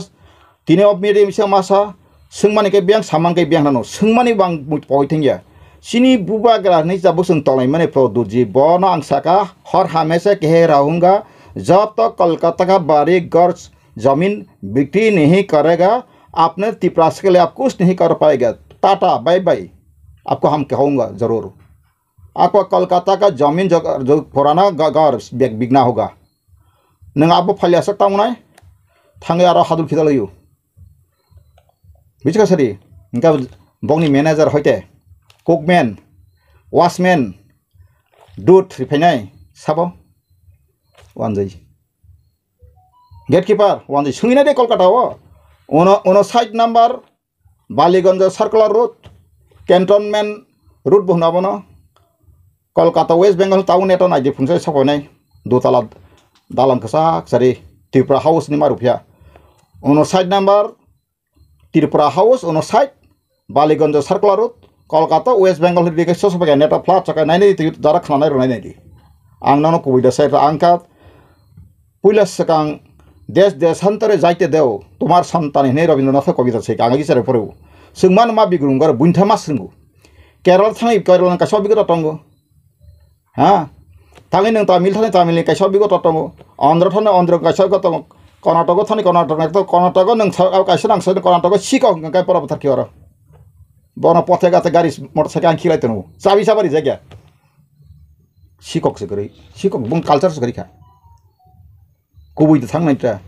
tini o media misa masa, swngmani khe biyang, samang khe biyang hwnano, swngmani bang poi thangya. Chini bubagra hwnwi jabuk chwng tonglaimani Produtji, bono ang saka, hor hamesha kehe rahunga, jab tak Kolkata ka bari ghar zamin bikri nahi karega, apne Tiprasa ke liye aap kuch nahi kar payega. Tata, bye bye. Aapko hum kahunga zarur. Aapko Kolkata ka zamin jo, jo purana ga-, ghar bik-, bikna hoga. Nwng abo phalya sak tamo nai? Thangwi aro hadul khidalaio. Buji kha sari? Hwnkhe bokni manager hoite, cookman, watchman, dud riphainai sabo? Wanjai. Gatekeeper, wanjai. Swngwi nai de Kolkata o. Uno, uno side number, Baliganj Circular Road, Cantonment Road bo hwno abono. Kolkata West Bengal town neto naidi phunsa sokoinai dutala dalan kwchak sari Tripura House ni ma ruphiya. Uno side number Tripura House, uno side Baliganj Circular Road, Kolkata West Bengal hwdike sosopaikha neto flat chakai nainai twi dara khwnanai rwnai naidi. Ang nono kubui da sai ang kha Puila swkang desh deshantare jaite deo, tomar santan hinwi Rabindranath kobita se kanga gichare phuru. Swngmano ma bigrung garo buintha ma swrwngo. Kerala thangwi Kerala ni kaisa obigota tongo. Ha? Thangwi nwng Tamil thani Tamil ni kaisa obigota tongo. Andhra thani Andhra kaisa obigota tongo. Karnataka thani Karnataka, Karnataka nwng sa-, kaisa nang sa Karnataka sikok hwnkha khe pora bwthar khe oro. Bono pothe gate gari motorcycle ang khilai tongo. Chabi sabari jagya. Sikok se kwrwi. Sikok bung culture se kwrwi kha. Kubui de thang nai ta.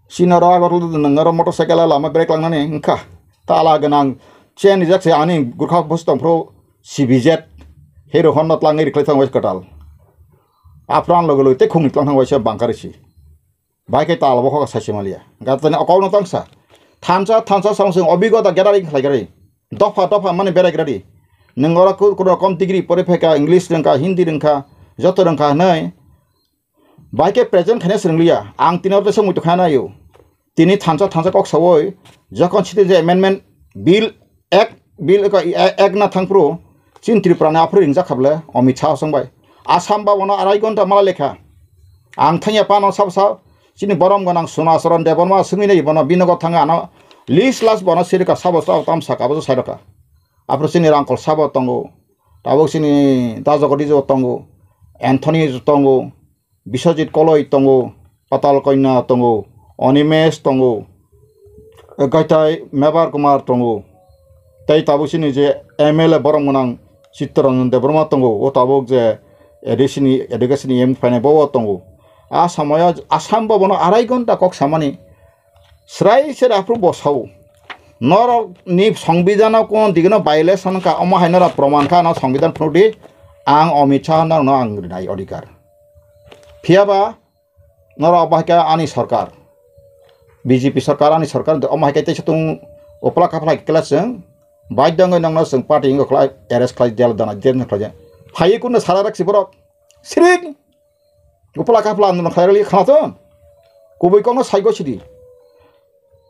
Sina ro agor lu nang ro motorcycle lama brake lang nani wngkha. Tala gwnang chain rijak se ani gurkha bus tong phro C B Z Hero Honda tlang ri khlai thang wai kwtal. Apran logo logo te khungni tlang thang wai se bangkar si. Bai khe tala bo khoka sai se maliya. Gatani okol no tang sa. Thansa thansa sang sung obigota gathering khlai gari. Dopha dopha mani berai gari. Nang ora ku kuno kom degree pore pheka English rengka Hindi rengka joto rengka nai. Bai khe present khaina swrwng liya, ang tini oro teisa muitu khaina naio. Tini thansa thansa kok sawoi, jokhon Citizen Amendment Bill Act, Bill eko, e-, Act na thangphuru, chini Tripura ni aphuru ringjak kha bwle, Amit Shah song bai. Assam ba bono arai gonta mala lekha. Ang thangya pano sab sab, chini borom gwnang Suna Saran Debbarma swngwi nai bono binogo thanga ano list last bono sirika sabo sabo tam saka bo sai rokha. Aphuru chini Rangkol sabo tongo, tabuk chini Dajogo Dijo tongo, Anthony tongo, Biswajit Koloi tongo, Patal Kanya tongo, Animesh tongo, Gaitai Mebar Kumar tongo, tei tabuk chini je M L A borom gwnang Chittaranjan Debbarma tongo, o tabuk je A D C ni, education ni M P phainai bo o tongo. A samoyo Assam bo bono arai gonta kok samani srai se aphuru bo sao. Norok ni songbidano kono digino violation ka omo hai norok proman kha no songbidhan phunukdi ang Amit Shah norokno ang rinai odhikar. Phiyaba norok obo hai khe ani sorkar, B J P sorkar, ani sorkar, omo hai khe teisa tung upla kaphla khe kela chwng baidya wngwi nokno chwng party wngwi khlai arrest khlai jail dana jail khlai. Phaiwi kunno sara rwk si borok sirik upla kaphla andolon khlai rwli khana chwng kubui kokno saigo sidi.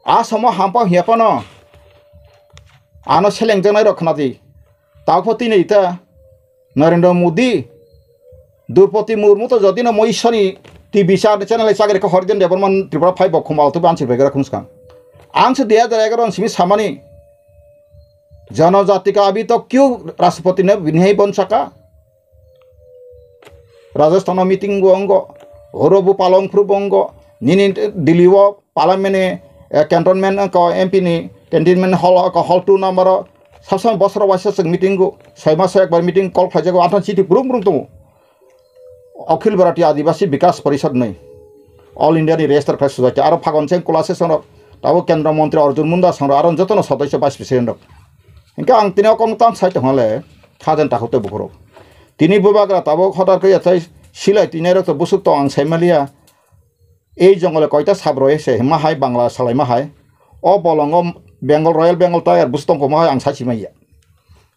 A samo hampa hiya phano ano selengjaknai rok khna di. Tabuk pho tini ita Narendra Modi, Droupadi Murmu to jodi no mo Ishwani T V char channel chagri kha Harijan Debbarma Tripura phai bo khum altu ban sirbai gra khum skang. Ang se dui hajar egaroh ni simi samani Janajati ka abhi tak kyun Rashtrapati ne bini hai bon saka. Rajasthan o meeting bo wngo, oro bo palong phuru bo wngo, Nini Delhi o parliament ni, eh, cantonment ko M P ni cantonment hall ko hall two number o sabsam bosor waisa chwng meeting go, soi maso ekbar meeting call khlaijago, anthon chiti brung brung tongo. Akhil Bharatiya Adibasi Bikas Parishad nwi, All India ni register khlai sujak khe, aro Phagon Singh Kula se songrok, tabo Kendra Montri Arjun Munda songrok, aro jotono sodosyo vice president rok. Hinkhe ang tini o kok tam sai tongha le, khajan takhuk tei bukhurok. Tini bubagra tabuk hotar khe yathai silai tinairok to busuk tong ang sai maliya. Ei jongole koita sab roi se hima hai Bangla salai ma hai. O bolongo Bengal, Royal Bengal Tiger busu tongkho ma hai ang sachi maya.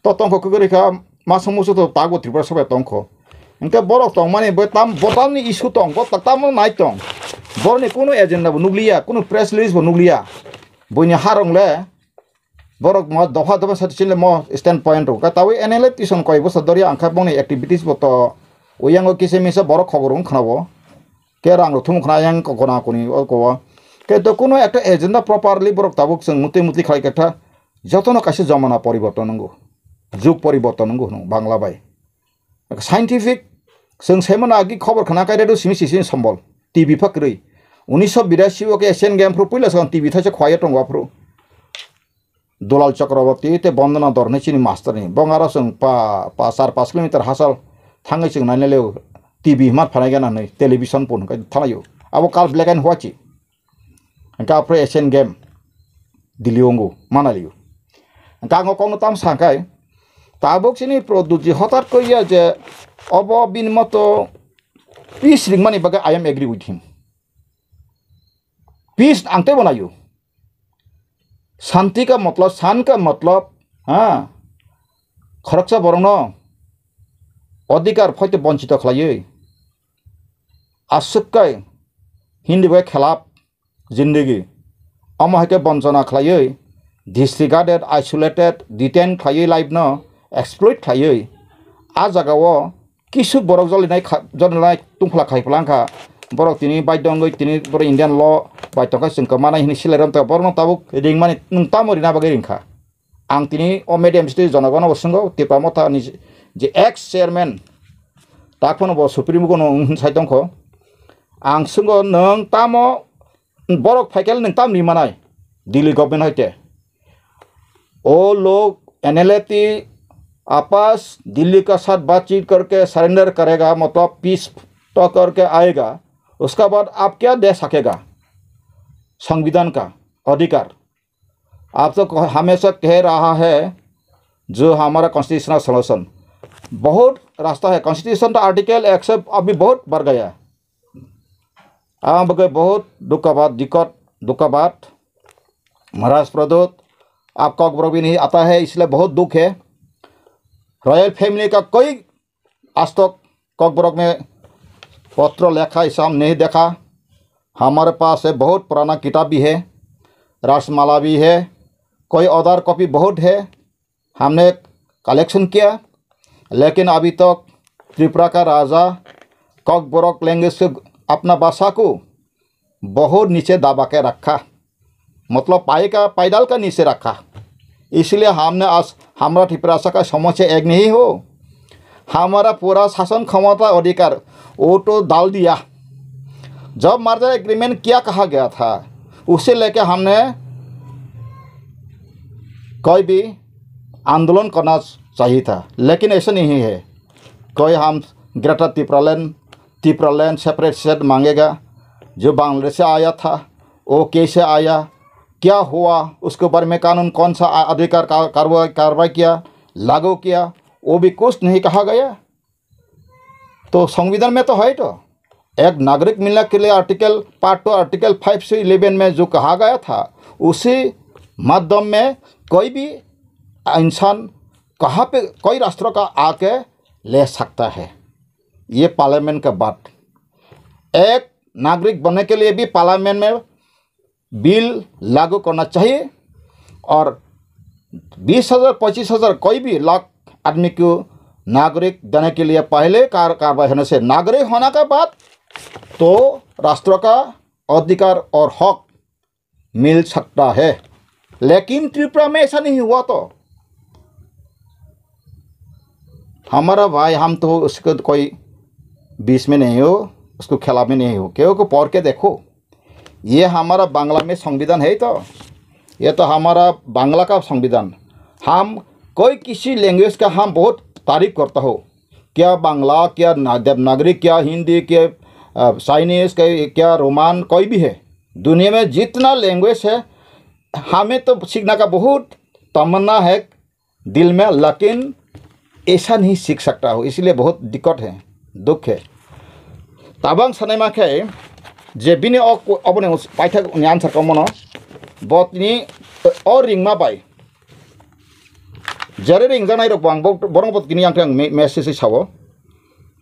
To tongkho kwrwi kha, masung musu to tago Tripura sobai tongkho. Hinkhe borok tongmani bo tam, bo tamni issue tong, bo ta-, tamo nai tong. Borokni kunu agenda bo nukliya, kunu press release bo nukliya. Buini harong le borok mo dopha dopha sa chile mo stand point rok. Ka tawi N L F tison koi bosa doria angkha bongni activities bo to uyango kisa misa borok khobor wng khna bo. Ke rang rok thum khna yang ko gona koni o ko. Ke to kuno ekta agenda properly borok tabuk chwng mutwi mutwi khlai kha jotono kaisa jamana poriborton nango. Jug poriborton nango hwnwi Bangla bai. Scientific, chwng saimano agi khobor khna kai redo simi sisi sombol. T V pha kwrwi. Unisho birasi o ke Asian Game phru puila swkang T V thaisa khwlaiyo tongo aphru. Dulal Chakraborty tei Bondona Dhor hinwi chini master ni. Bong aro chwng pa, pa char pash kilometer hachal thangwi chwng naina leo T V hwnma phanai gana hinwi television pun hwnkhai thanaio. Abo kal black and white. Hwnkhe aphuru Asian Game Delhi o wngo, manalio. Hwnkhe ang o kokno tamo sa khe, tabuk chini Pradyutji hotat koriya je obo bini moto peace ringmani bagwi I am agree with him. Peace ang teibo naio. Shanti ka matlab, shan ka matlab, ha? Khoroksa borokno adhikar phaite bonchito khlaiwi. Aswk kai Hindi bai khelap zindagi. Omo hai khe bonchona khlaiwi, disregarded, isolated, detain khlaiwi life no exploit khlaiwi. A jaga o kisu borok jolinai kha, jolinai tungphla khai phlangkha. Borok tini baidho wngwi tini borok Indian law bai tongkha chwng kwmanai hinwi silai romtha. Borokno tabuk ringmani nwng tamo rina bagwi ringkha? Ang tini o medium sitwi jonogono bo swngo, Tipra Motha ni je ex chairman, tak phano bo Supreme Court no wng sai tongkho. Ang swngo, nwng tamo borok phaikhe nwng tam ri manai Delhi government hoite? O log N L F T apas Delhi ka sath baatchit karke surrender karega, matlab peace talk karke aayega, uska baad aap kya de sakega? Sanvidhan ka adhikar. आप तो कह-, हमेशा कह रहा है जो हमारा constitutional solution, बहुत रास्ता है। कॉन्स्टिट्यूशन का आर्टिकल एक सौ अभी बहुत बढ़ गया। आम बगे बहुत दुख का बात, दिक्कत, दुख का बात। महाराज प्रद्योत, आप कॉकबरॉक भी नहीं आता है, इसलिए बहुत दुख है। रॉयल फैमिली का कोई आज तक कॉकबरॉक में पत्र लेखा ऐसा हम नहीं देखा। हमारे पास है, बहुत पुराना किताब भी है, राजमाला भी है, कोई अदर कॉपी बहुत है, हमने कलेक्शन किया, लेकिन अभी तक त्रिपुरा का राजा कॉकबरॉक लैंग्वेज से अपना भाषा को बहुत नीचे दबा के रखा, मतलब पाए का, पैदल का नीचे रखा। इसलिए हमने आज, हमारा त्रिपुरासा का समस्या एक नहीं हो, हमारा पूरा शासन क्षमता अधिकार वो तो डाल दिया। जब मर्जर एग्रीमेंट किया कहा गया था, उसे लेके हमने कोई भी आंदोलन करना चाहिए था, लेकिन ऐसा नहीं है। कोई हम ग्रेटर तिप्रालैंड, तिप्रालैंड सेपरेट स्टेट मांगेगा, जो बांग्लादेश से आया था, वो कैसे आया, क्या हुआ, उसके बारे में कानून कौन सा आ-, अधिकार का-, कार्रवाई, कार्रवाई किया, लागू किया, वो भी कुछ नहीं कहा गया। तो संविधान में तो है तो, एक नागरिक मिलने के लिए article, part two, article five से इलेवन में जो कहा गया था, उसी माध्यम में कोई भी इंसान कहाँ पे, कोई राष्ट्र का आके ले सकता है। ये पार्लियामेंट का बात। एक नागरिक बनने के लिए भी पार्लियामेंट में बिल लागू करना चाहिए और बीस हज़ार, पच्चीस हज़ार, कोई भी लाख आदमी को नागरिक देने के लिए पहले कार-, कार्रवाई होने से नागरिक होने के बाद तो राष्ट्र का अधिकार और हक मिल सकता है, लेकिन त्रिपुरा में ऐसा नहीं हुआ तो हमारा भाई, हम तो उसको कोई बीच में नहीं हो, उसको खिलाफ में नहीं हो, क्योंकि पढ़ के देखो, ये हमारा बांग्ला में संविधान है तो, ये तो हमारा बांग्ला का संविधान। हम कोई किसी लैंग्वेज का हम बहुत तारीफ करता हो, क्या बांग्ला, क्या ना-, देवनागरी, क्या हिंदी, क्या, अ, चाइनीज, क्या, क्या रोमान, कोई भी है, दुनिया में जितना लैंग्वेज है, हमें तो सीखने का बहुत तमन्ना है दिल में, लेकिन ऐसा नहीं सीख सकता हो, इसलिए बहुत दिक्कत है, दुख है। Tabang sanai ma khe je bini o, oboni paithak ni answer kong mono, bo tini o ringma bai, jare ringjaknai rok bo ang bo-, borok bo tini ang khe ang me-, message sao,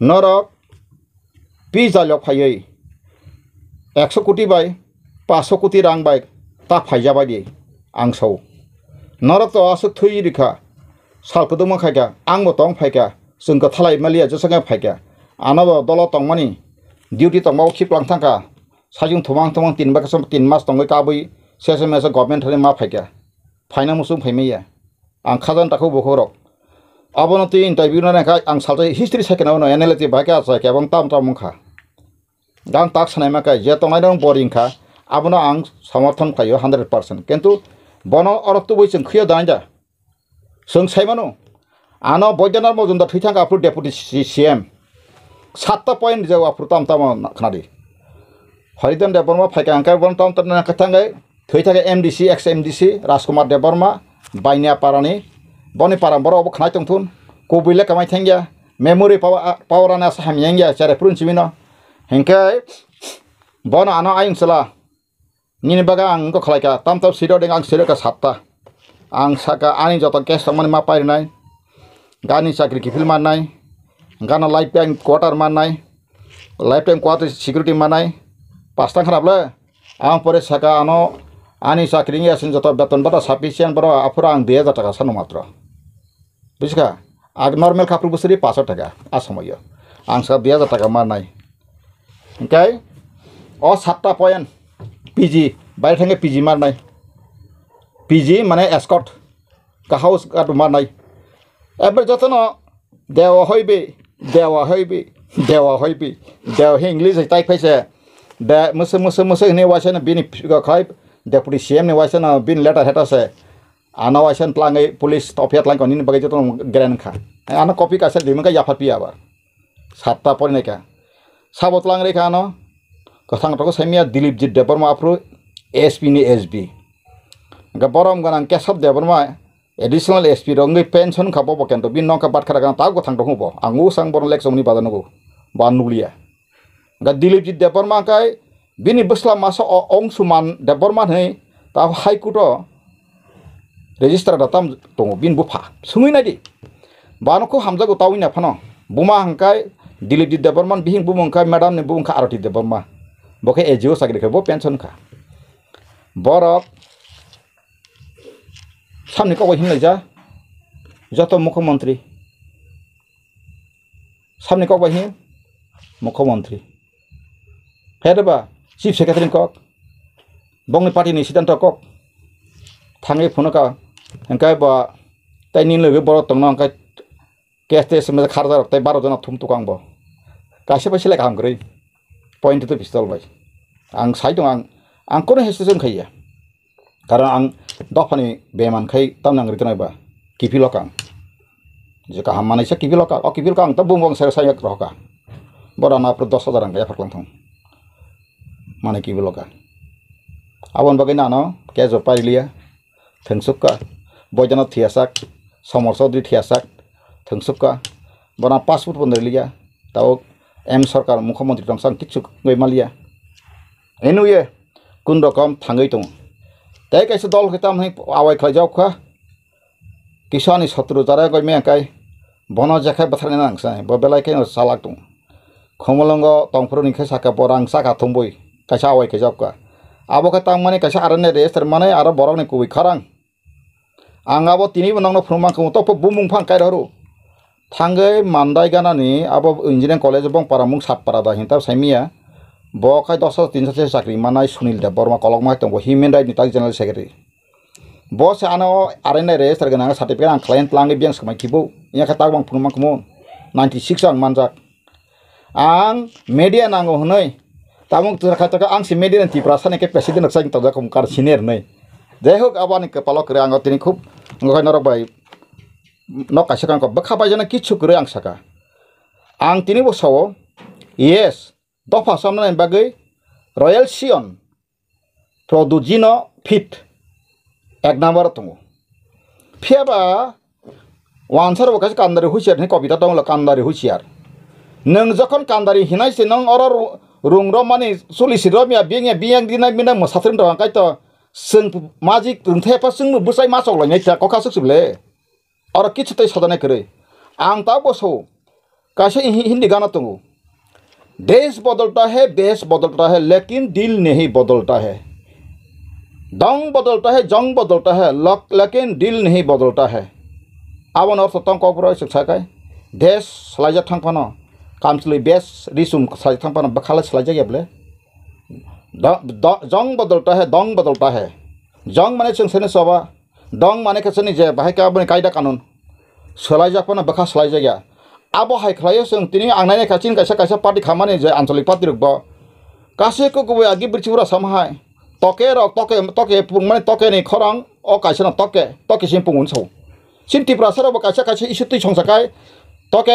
norok Pi jalok phaiwi ekso koti bai paso koti rang bai ta phaija bai di ang sao. Norok to aswk thwi rikha, sal kwdwkma khaikha, ang bo tong phaikha, chwng kwthalai maliya jwsakhe phaikha. Ano bo dolo tongmani duty tongma o khiplang thangkha, sajwng thumang thumang tin baksa tin mas tongwi kabwi sese mese government thani ma phaikha. Phaina muchung phaimaya. Ang khajani takhuk bukhuk rok. Abono twi interview nani kha ang salsa history second abono analysis bahai khe achai khe abang tam tam wngkha. Ang tak sanai ma khe je tongnai rok boring kha, abono ang samarthon khlaio hundred percent. Kintu bono oro tubui chwng khwio danai da. Chwng sai mano. Ano Boidyanatha Mojumdar thwi thangkha aphuru deputy C-, C M. Satta point rijak aphuru tam tam khnadi. Haridan Debbarma phaikha hwnkhe bono tam tam khe thangwi thwi thangkhe M D C, ex M D C Rajkumar Debbarma, Bainia parani. Boni para borok obo khnai tongthun. Kubui le kamai thangya. Memory power, power ani asa hamya wngya chere phuru chimino. Hinkhe bono ano ayung chwla. Nini bagwi ang wngkha khlaikha, tamtam siro ding ang siro kha satta. Ang saka ani joto case tongmani ma pairinai. Gani chakri kiphil mannai. Gana lifetime quarter mannai. Lifetime quarter security mannai. Pasta kharap le. Ang pore saka ano ani chakri wngya sini joto beton bata sufficient boro aphuru ang dui hajar taka sano matro. Bujiskha? Ag normal kha phuru bwswri paso taka a somoyo. Ang sa dui hajar taka mannai. Hinkhe o satta point P G, baire thangkhe P G mannai. P G mane escort, ka house guard mannai. Ebre jotono dewa hoibi, dewa hoibi, dewa hoibi, dewa hi English hai tai phaise. De mwswk mwswk mwswk hinwi waisano bini khai deputy C M ni waisano bini letter heta se. Ano waisa twlangwi police topya twlangkha nini bagwi jotono gren kha. Ano copy kaisa rimwi kha yapha piya ba. Satta porinai kha. Sabo twlang rikha ano. Kwthang rokho saimya Dilipjit Debbarma aphuru S P ni S B. Hwnkhe borom gwnang Kesab Debbarma additional S P rok wngwi pension kha bobo kento bini nokha batkha rwgano tabo kwthang rokho bo. Ang usang bono lekchomni bada nugo. Ba nukliya. Hwnkhe Dilipjit Debbarma khe bini bwsla masa o Ongsuman Debbarma hinwi ta High Court o register da tam tongo bini bupha. Swngwi naidi. Bano kho hamjago tawi na phano. Buma hwnkhe Dilipjit Debbarma bihing bumung khe madam ni bumung khe Arati Debbarma. Bo khe A G O chakri khe bo pension kha. Borok samni kok bai hinlaija joto mukhyamantri. Samni kok bai hin mukhyamantri. Phai rwba chief secretary ni kok, bongni party ni siddhanto kok. Thangwi phunukha, hwnkhe bo tei nini logi borok tongno hwnkhe K S T S mesa kharjak rok tei baro jona thum tukang bo. Kaisa bai selai kaham kwrwi. Point to pistol bai. Ang sai tongo ang, ang kono hesitation khaiya. Karon ang dophani beman khai tamni ang rwgwi tongo ba, kiphilok ang. Je kaham manwi sa kiphilok ang, o kiphilok ang to bumung sero sayak rohka. Bora na pro dos hajar ang yapharklang thung. Mane kiphilok ang. Aboni bagwi nano kejo pailiya. Thwngsukka. Boidana thiyasak. Somor Chaudhary thiyasak. Thwngsukka. Bora passport pon riliya. Tao M sarkar mukhyamantri tong sang kichu goi maliya. Eno ye kun rokom thangwi tongo. Tei kaisa dol khe tamo hwnwi awai khlaijak kha. Kisa ani sotru jara goi me kai. Bono jekhai bwtharni nang sai. Bo belai khe chalak tongo. Khumulwngo tongphuru ni khe saka bo rang chakha thumbui. Kaisa awai khe jok kha. Abo khe tangmani kaisa arani register mani aro borokni kubui kharang. Ang abo tini bo nokno phunuk mankha, to bumung phang kairok ro. Thangwi mandai ganani abo engineering college bong para mung sat para da hinta saimiya. Bo khai dos hajar tin hajar se chakri manai Sunil Debbarma kolokma hai tongo human right ni tak general secretary. Bo se ano arenda register gwnang certificate ang khlai tlang biyang swmai kibo. Iya kha tak bang phunuk mankha mo ninety six ang manjak. Ang media nango hwnwi Tabuk jora kha tongkha ang si media ni Tiprasa ni khe president rok sai tongjakha mung kar senior hinwi. Jai hok, abo ani kwpalo kwrwi, ang tini khub wngkha norok bai nok kaisa kang kok bwkha paijana kichu kwrwi ang saka. Ang tini bo sao, yes, dopha samnani bagwi Royal Sion Produjino fit ek number tongo. Phiya ba wansar bo kaisa kandari husiar hinwi kobita tongo, kandari husiar. Nwng jokhon kandari hinai se nwng oro ru-, rung romani chuli si romya biyangya biyang dinai minai mwsatring rok hwnkhai to chwng majik rwngthai pha chwngno bwsai ma choklainai ta kokha swk swk le. Oro kichu tei sodanai kwrwi. Ang ta bo sao. Kaisa hi-, Hindi gana tongo. Desh bodolta hai, besh bodolta hai, lekin dil nahi bodolta hai. Dong bodolta hai, jong bodolta hai, lok-, lekin dil nahi bodolta hai. Aboni ortho tong kokborok swk sakai. Desh swlaijak thang phano. Kamchwlwi besh risum swlaijak thang phano bwkhalai swlaijak ya bwle. Do-, do-, jong bodolta hai, dong bodolta hai. Jong mane chwng sene soba. Dong mane khe chini je bahai khe aboni kaida kanun swlaijak phano bwkha swlaijak ya. Abo hai khlaiyo chwng tini ang nainai kha chini kaisa kaisa party khamani je anchalik party rok bo. Kaisa kok kubui agi bwrwi chibura sama hai. Toke rok toke toke pungmani toke ni khorang o kaisa no toke toke sini pungun sao. Chini Tiprasa rok bo kaisa kaisa issue twi songsa kai toke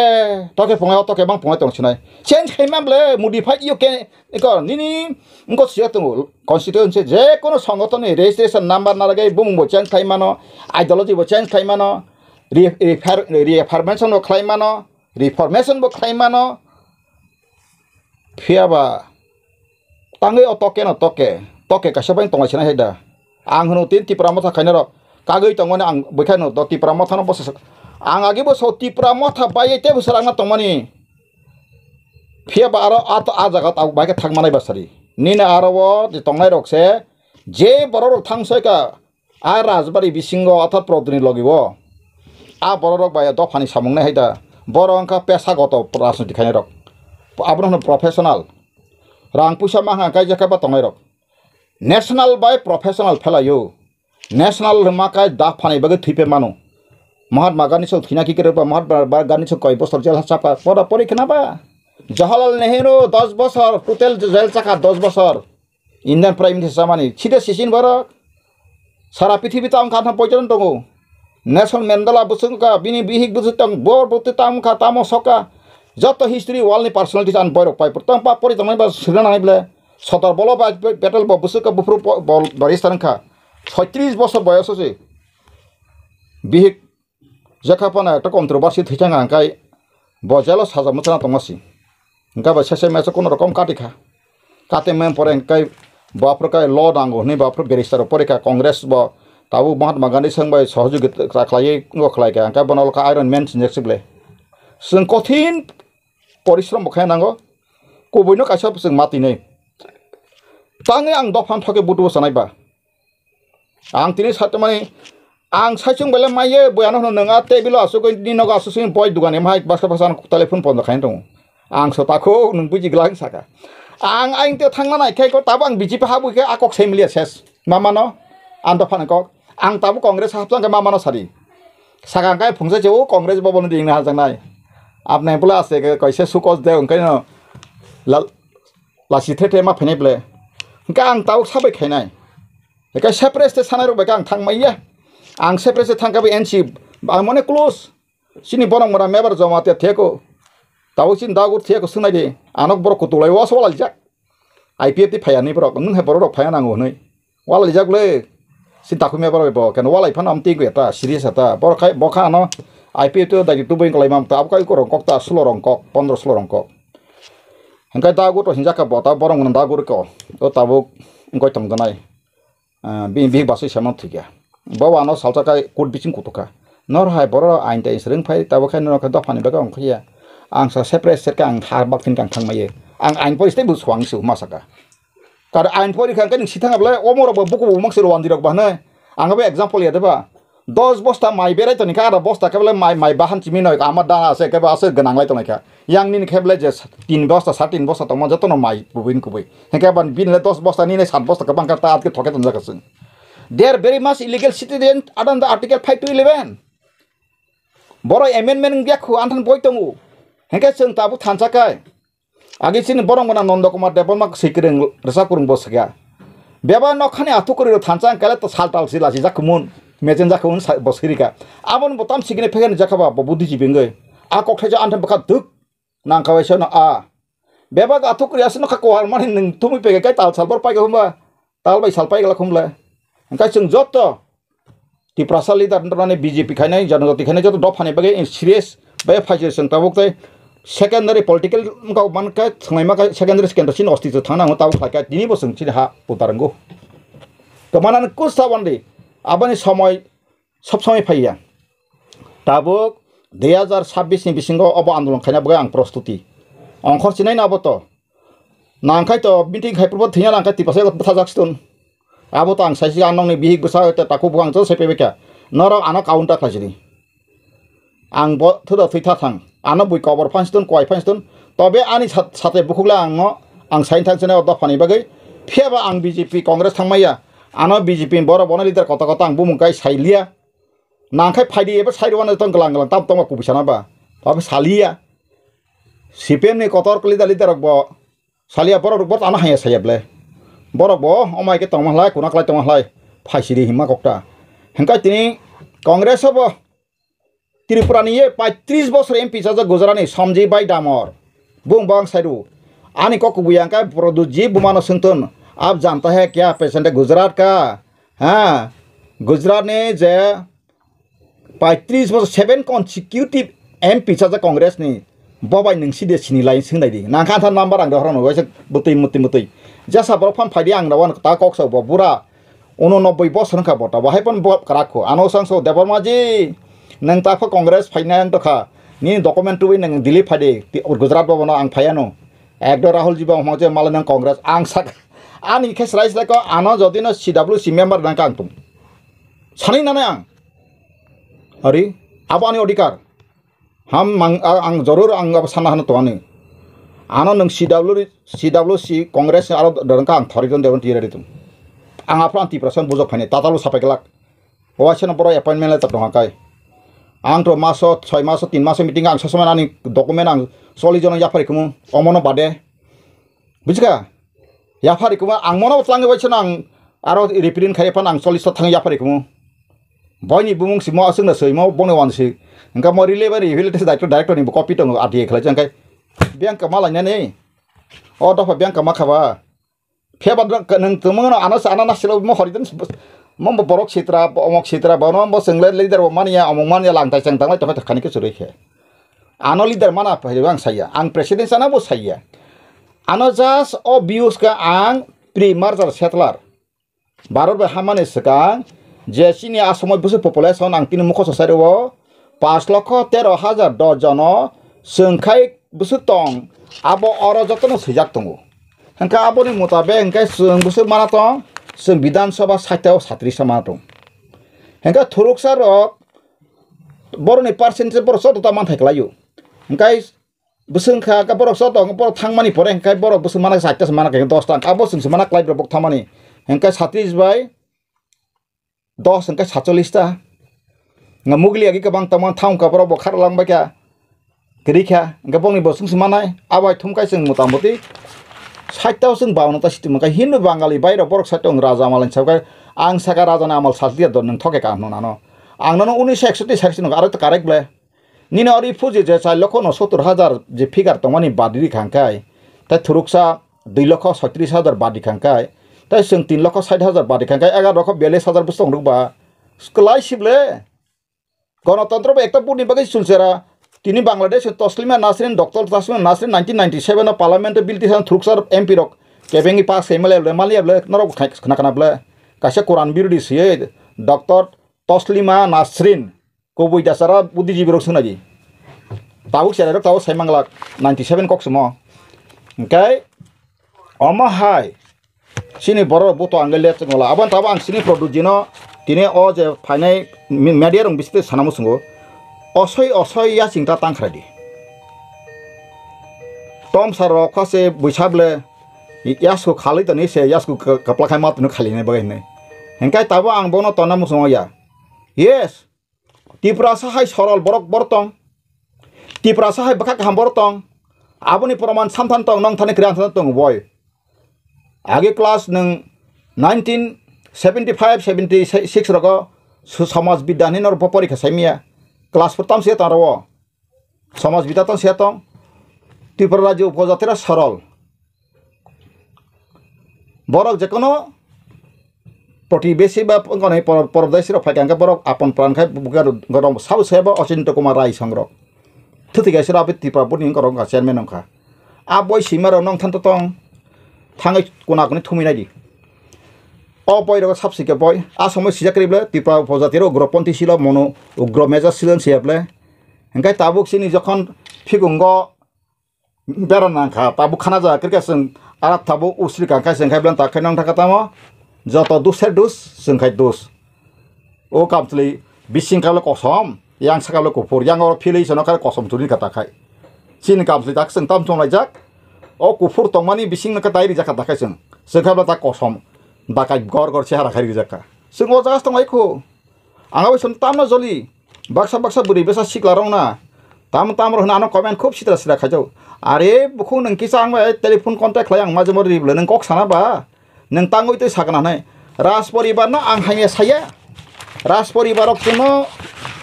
toke pungai o toke bang pungai tong sinai. Change khaima ble modify you can Iko nini wngkha siya tongo, constituency je kono songotoni registration number narwgwi bumung bo change khlai mano, ideology bo change khlai mano, re-, refer-, reformation bo khlai mano, reformation bo khlai mano. Phiya ba tangwi o toke no toke, toke kaisa bai tonglaisana hai da. Ang hwno tin Tipra Motha khainai rok kagwi tongmani ang bwkha no do Tipra Motha no bwsa ang agi bwsa Tipra Motha bai tei bwsa rangna tongmani. Phiya ba aro a, a jaga tabuk bai khe thang manai basari. Nini aro o je tongnai rok se je borok rok thang soi ka a rajbari bisingo otha prodini logi o. A borok rok bai dophani samung nai hai da. Borok wngkha pesa goto rajniti khainai rok. Abono hwno professional. Rang puisa ma hwnka kai jakha ba tongnai rok. National bai professional phelaio. National hwnma kai da phanai bagwi thwipe mano. Mahatma Gandhi song thwina kikir ba Mahatma Gandhi song koi bosor jel chapka pora pori khna ba. Jawaharlal Nehru dos bosor total jel chakha dos bosor. Indian Prime Minister chamani sida sisin borok. Sara pithibi tam kha tham poichon tongo. Nelson Mandela bwswk wngkha bini bihik bwswk tong bor bwtwi tam wngkha tamo soka. Joto history world ni personalities an boirok pai tong pa pori tongnai ba sirna nangnai ble. Sodor bolo ba Patel bo bwswk ka buphuru bo, bo, barista wngkha. Soitris bosor boyoso se. Bihik jekha phano ekta controversy thwi thang hangkai bo jelo saja mwchana tongma si. Hingka bai sese meso kono rokom kati kha. Kate men pore hingkai bo aphuru kai law nango hwnwi bo aphuru barrister rok pori kha Congress bo tabuk Mahatma Gandhi song bai sohojogita khlaiwi ngo khlai kha hingka bono lokha Iron Man sinjak si ble. Chwng kothin porishrom bo khai nango. Kubuino kaisa chwng ma twi nai. Tangwi ang dophano thoke butubo sanai ba. Ang tini satimani ang saichung belai maiye boyano hwno nwng a table o asugwi nini nogo asugwi boi dugan emhai bwsa bwsa ano telephone pondo khaina tongo. Ang so takhuk nwng buji glak saka. Ang aing tei thangna nai khe ko tabo ang B J P habwi khe a kok sai mili ses. Mamano ang dophani kok. Ang tabo Congress hapjang khe mamano sadi. Saka ang kai phungsa je o Congress bobono dingna hajaknai. Apne pula ase ke kaise sukos de ungkai no. Lal lasi the the ma phainai ble. Hingke ang tabuk sabai khainai. Hingke separate state sanai rok bai khe ang thang manya. Ang separate state thang khe bo N C ang mone close. Chini borok mora mebar joma te theko. Tabuk chini dagur theko swngnai di. Anok borok kutulai o swalaijak. I P F T phaiya ni borok nwng hai borok rok phaiya nango hwnwi. Walaijak le. Si takhumya borok bo keno walai phano amtwi gwi ta serious ta. Borok khai bokha ano I P F T dagi tubui kolaima ta abo kai korong kok ta sulo rong kok pondro sulo rong kok. Hingke dagu to hinjak kha bo ta borok mwnwi dagu rwkha o tabuk wngkoi tong donai. Ah, bini bihik basui se mano thwikha. Bo ano salsa kai court bising kutukha. Nor hai borok ain tai swrwng phai tabuk khai norok dophani bagwi ongkha ya. Ang sa separate serkha ang ha bak thini kang thangmaiye. Ang ain pori tei bo suang se ma saka. Kar ain pori kha khe sithang ble omo rok bo buku bo mangse rwandi rok ba hwnwi. Ang bo example ya de ba. Dos bosta mai berai toni kha, ada bosta khe bole mai, mai bahan chimi noi, ama dana ase, khe ba ase gwnang lai tongnai kha. Yang nini khe bole je tin bosta, sat tin bosta tongma joto no mai kubui kubui. Hingke ban bini le dos bosta, nini sat bosta kwbang kha, ta atke thoke tonjak aswng. They are very much illegal citizen under the Article five to eleven. Boro amendment wngya khu, anthan boi tongo. Hingke chwng tabuk thansa kai. Agi chini borok mona Nondo Kumar Debbarma swi kwrwng rwchap kwrwng bo swkha. Bebak nokhani athuk kwrwi rok thansa ang kele to sal tal si lasi jak kumun, mechen jak kumun sa-, bo swrika. Aboni bo tam sikini phekani jakha ba bo buddhijibi wngwi. A kok thaisa anthem bwkha duk nang kha waisa no a. Bebak athuk kwrwi aswk nokha kwar mani nwng thumwi pegwi kai tal sal bor paikha hwnba. Tal bai sal paikha la khumle. Hwnkhe chwng joto Tiprasa leader wngtongmani B J P khainai, Janajati khainai joto dophani bagwi serious bai phaisir chwng tabuk tei secondary political wngkha mankhe thwnglaima khe secondary secondary chini ostitw thangna hwnwi tabuk khlaikha tini bo chwng chini ha putar wngo. Kwmanani kus ta bandi aboni somoi sob somoi phaiya. Tabuk dui hazar sabbish ni bisingo obo andolon khaina bagwi ang prostuti. Ongkhor chinai na abo to. Nangkhai to meeting khai purbo thwina nangkhai Tiprasa bwthajak stun. Abo to ang saisi ang nokni bihik bwsa te takhuk bukhang joto sai paibaikha. Norok ano counter khlaisidi. Ang bo thuda thwi tha thang. Ano bui kobor phansi ton, kwai phansi ton. Tobe ani sat-, sate bukhukla ang no, ang saini thang sene o dophani bagwi. Phiyaba ang B J P Congress thangmaya. Ano B J P borok bono leader kota kota ang bumung kai sailiya. Nangkhai phaidi eba sairwano tong glang glang tam tongma kubui sana ba. Tobe saliya. C P M ni kotor leader leader rok bo Salia borok rok bo ano haya saya ble. Borok bo omai ke tongma hlai, kuna klai tongma hlai. Phaisiri hima kokta. Hengkai tini Congress o bo Tripura ni ye paitris bosor M P sajak Gujarat ni Somji Bai Damor. Bung bang sairu. Ani kok kubuya hengkai Produji bumano sengton. Ab janta hai kya pesende Gujarat ka? Ha? Gujarat ni je paitris bosor seven consecutive M P chajak Congress ni, bo bai nwng side sini lai swng nai di. Nang kha tha number ang rohorno waisa bwtwi mutwi mutwi. Jesa borok phan phaidi ang rohorno ta kok sa bo bura. Uno nobboi bosor wngkha bo ta bo hai phan bo kwrak kho. Ano sang so Debbarma ji, nwng ta pha Congress phaina wng tokha. Nini document tubui nwng Delhi phaidi, ti-, Gujarat bhavan o ang phaiano. Ekdo Rahul ji bo hwnma je malai nang Congress ang sak. Ani khe srai srai ko ano jodi no C W C member nang kang tung. Sanai nanai ang. Ari, abo ani odhikar. Ham mang, a-, ang jorur ang abo sana hano tongani. Ano nwng C W, C W C Congress ni aro dorong ka ang thori don debon tiyari tung. Ang aphro ang Tiprasa bujok phaini, tatalu sapai glak. Owaisano borok appointment letter tongha kai. Ang to maso, soi maso, tin maso meeting ang sosomani ani document ang chollish jono yaphari kumu, omono bade. Bujikha? Yaphari kuma ang mono tlangi waisa nang aro reprint khai phan ang chollish ta thang yaphari kumu. Boini bumung simo aswk na soimo boni wan si. Engka mo relay bari village director director ni copy tongo R T I khlai jang kai. Biang kama lainani. O dopha biang kama khaba. Pheba nwng tongmano ano sa ano nasilo mo hori den. Mo borok sitra omok sitra bono mo sengle leader bo mania omok mania lang tai chang tanglai tongkha khani ke churui khe. Ano leader mana phai ang saya. Ang president sana bo saya. Ano just o views ka ang pre-merger settler. Bharot bai hamani swkang je chini asomoi bwswk population ang tini mukhoso sai rwo pash lokho tero hajar dos jono chwng khai bwswk tong abo oro jotono swijak tongo. Hwnkhe aboni mutabek hwnkhe chwng bwswk mana tong chwng Bidhan Sabha sait o satris ta mana tong. Hwnkhe thuruksa rok boroni percentage borok joto ta manthai kwlaio. Hwnkhe bwswk wngkha, hwnkhe borok joto wngkha, borok thangmani pore hwnkhe borok bwswk mana khe chaita se mana khe dosta wngkha, abo chwng se mana kwlai borok thangmani. Hwnkhe satris bai dos hwnkhe satchollish ta. Wngkha mugli agi kwbang tongmani thang wngkha, borok bo khara lang bai kha, kwrwi kha, hwnkhe bongni bo chwng se manai. Abo hai thum khai chwng motamoti sait ta chwng bawan ta sitim wngkha. Hindu Bangali bai rok borok sait ta wng raja malai sa khe, ang saka raja ni amal sal tiya do nwng thoke ka hwnwi nano. Ang nono unisho eksotti saka si nukha, aro ta correct ble. Nini ori phuji je char lokho no sottor hajar je figure tongmani badi rikha hwnkhe, tei thuruksa dui lokho soitris hajar badi rikha hwnkhe, tei chwng tin lokho sait hajar badi rikha hwnkhe, egar lokho biyallis hajar bwswk tong rwkba. Kwlai sible. Gonotontro bo ekta buni bagwi chulchera. Tini Bangladesh Taslima Nasrin, Doctor Taslima Nasrin nineteen ninety-seven o Parliament o bill tisa thuruksa M P rok kebengwi pass khaimale ble, maliya ble, norok khai khna khna ble. Kaisa Quran birodi siye Doctor Taslima Nasrin. Kubui dasara buddhijibi rok swngnai di. Tabuk cherai rok tabuk sai manglak ninety seven kok sumo. Hwnkhe omo hai chini borok buto ang le chwngla. Aboni tabuk ang chini product jino tini o je phainai mi-, media rok bisite sana muchungo. Osoi osoi yaching ta tang khrai di. Tomsa rok kha se buisa ble yasku khalwi toni se yasku ka-, kapla khai ma tunu khali nai bagai hinai. Hwnkhe tabuk ang bono tonna muchungo ya. Yes. Tiprasa hai sorol borok, borok tong. Tiprasa hai bwkha kaham borok tong. Aboni proman samthan tong, nong thani kwrwi ang thani tongo boi. Age class nwng nineteen seventy five seventy six rogo su-, Samaj Bidya hinwi norok bo porikha saimaya. Class four tamsiya tong aro o. Samaj Bidya tong siya tong. Tripura rajyo upojatira sorol. Borok jekono protibesi ba wngkha ni por-, pordesi rok phaikha hwnkhe borok apon pran khai buka rok sabo sebo Ochinto Kumar Rai song rok. Thwtwi kaisa rok Tripura boni wngkha rok wngkha chairman wngkha. A boi sima rok nong thanto tong thangwi kuna kuni thumwi naidi. O boi rok sab sikhe boi a somoi sijak kri ble Tripura upojati rok ugroponthi silo mono ugro meja silen siya ble. Hwnkhe tabuk chini jokhon phikungo bera nang kha, tabuk khana ja khe chwng arak tabuk usri kang khe chwng khai bwlani tak khe nong thaka tamo joto dusher dus chwng khai dus. O kamchwlwi bising kable kosom, yang sakable kuphur, yang oro philwi sono khai kosom churi kha ta khai. Chini kamchwlwi tak chwng tam chong laijak. O kuphur tongmani bising no khe dai rijak kha ta khai chwng. Chwng khai bwlani tak kosom. Dakai gor gor chehara khai rijak kha. Chwng o jaga tong lai khu. Ang abo chwng tamno joli. Baksa baksa bwrwi bwsa sikla rok na. Tam tam rok hwnwi ano comment khub sitra sitra khaijao. Are bukhuk nwng kisa ang bai telephone contact khlai ang majemo ribwle nwng kok sana ba. Nwng tangwi twi sakna hwnwi. Raj poribar no ang hamya saya. Raj poribar rok chwngno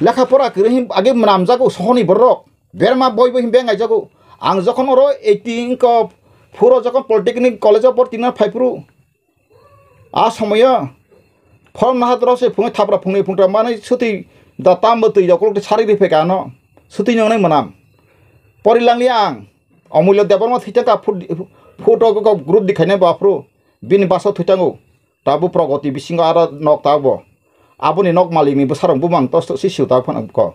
lekha pora kwrwi hin age mwnamjago sohorni borok. Berma boi boi hin beng aijago. Ang jokhon oro eighty wngkha phuro jokhon Polytechnic College o borti na phaiphuru. A somoyo phol naha doro se phungwi thapra phungni phungtra manwi sutwi da tambo twi da kolok sari ri pheka ano sutwi nongnai mwnam. Pori langli ang Omulyo Debbarma thwi thangkha phut-, photo kok group di khainai bo aphuru bini basa thwi thango. Tabuk Pragoti bisingo aro nok tabuk bo. Aboni nok malikni bwsarok bumang tos tos si sio tabuk phano ko.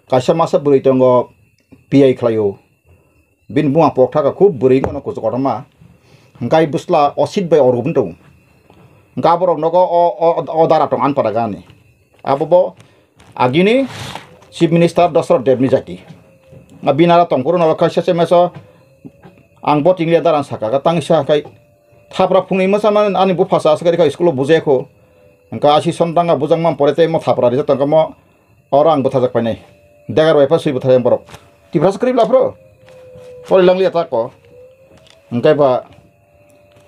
Kaisa masa bwrwi tongo P I khlaio. Bini buma pok thaka khub bwrwi wngkha kuchuk kotorma. Hwnkhe bwsla o seat bai orubun tongo. Hwnkhe aborok nogo o, o, o dara tong ani pada gani. Abo bo agini Chief Minister Dosrot Debni jati. A bini ara tongphuru no kha sese meso ang bo tinglia dara saka ka tangsa khai thapra phungni masa man ani bupha sa asgari kha school o bujai kho. Hwnkhe asi son tanga bujang man pore tei mo thapra rijak tongkha mo. Oro ang bwthajak painai. Degar bai pha swi bwthajak borok. Tiprasa kwrwi bla phro. Pori langli atak ko. Hwnkhe ba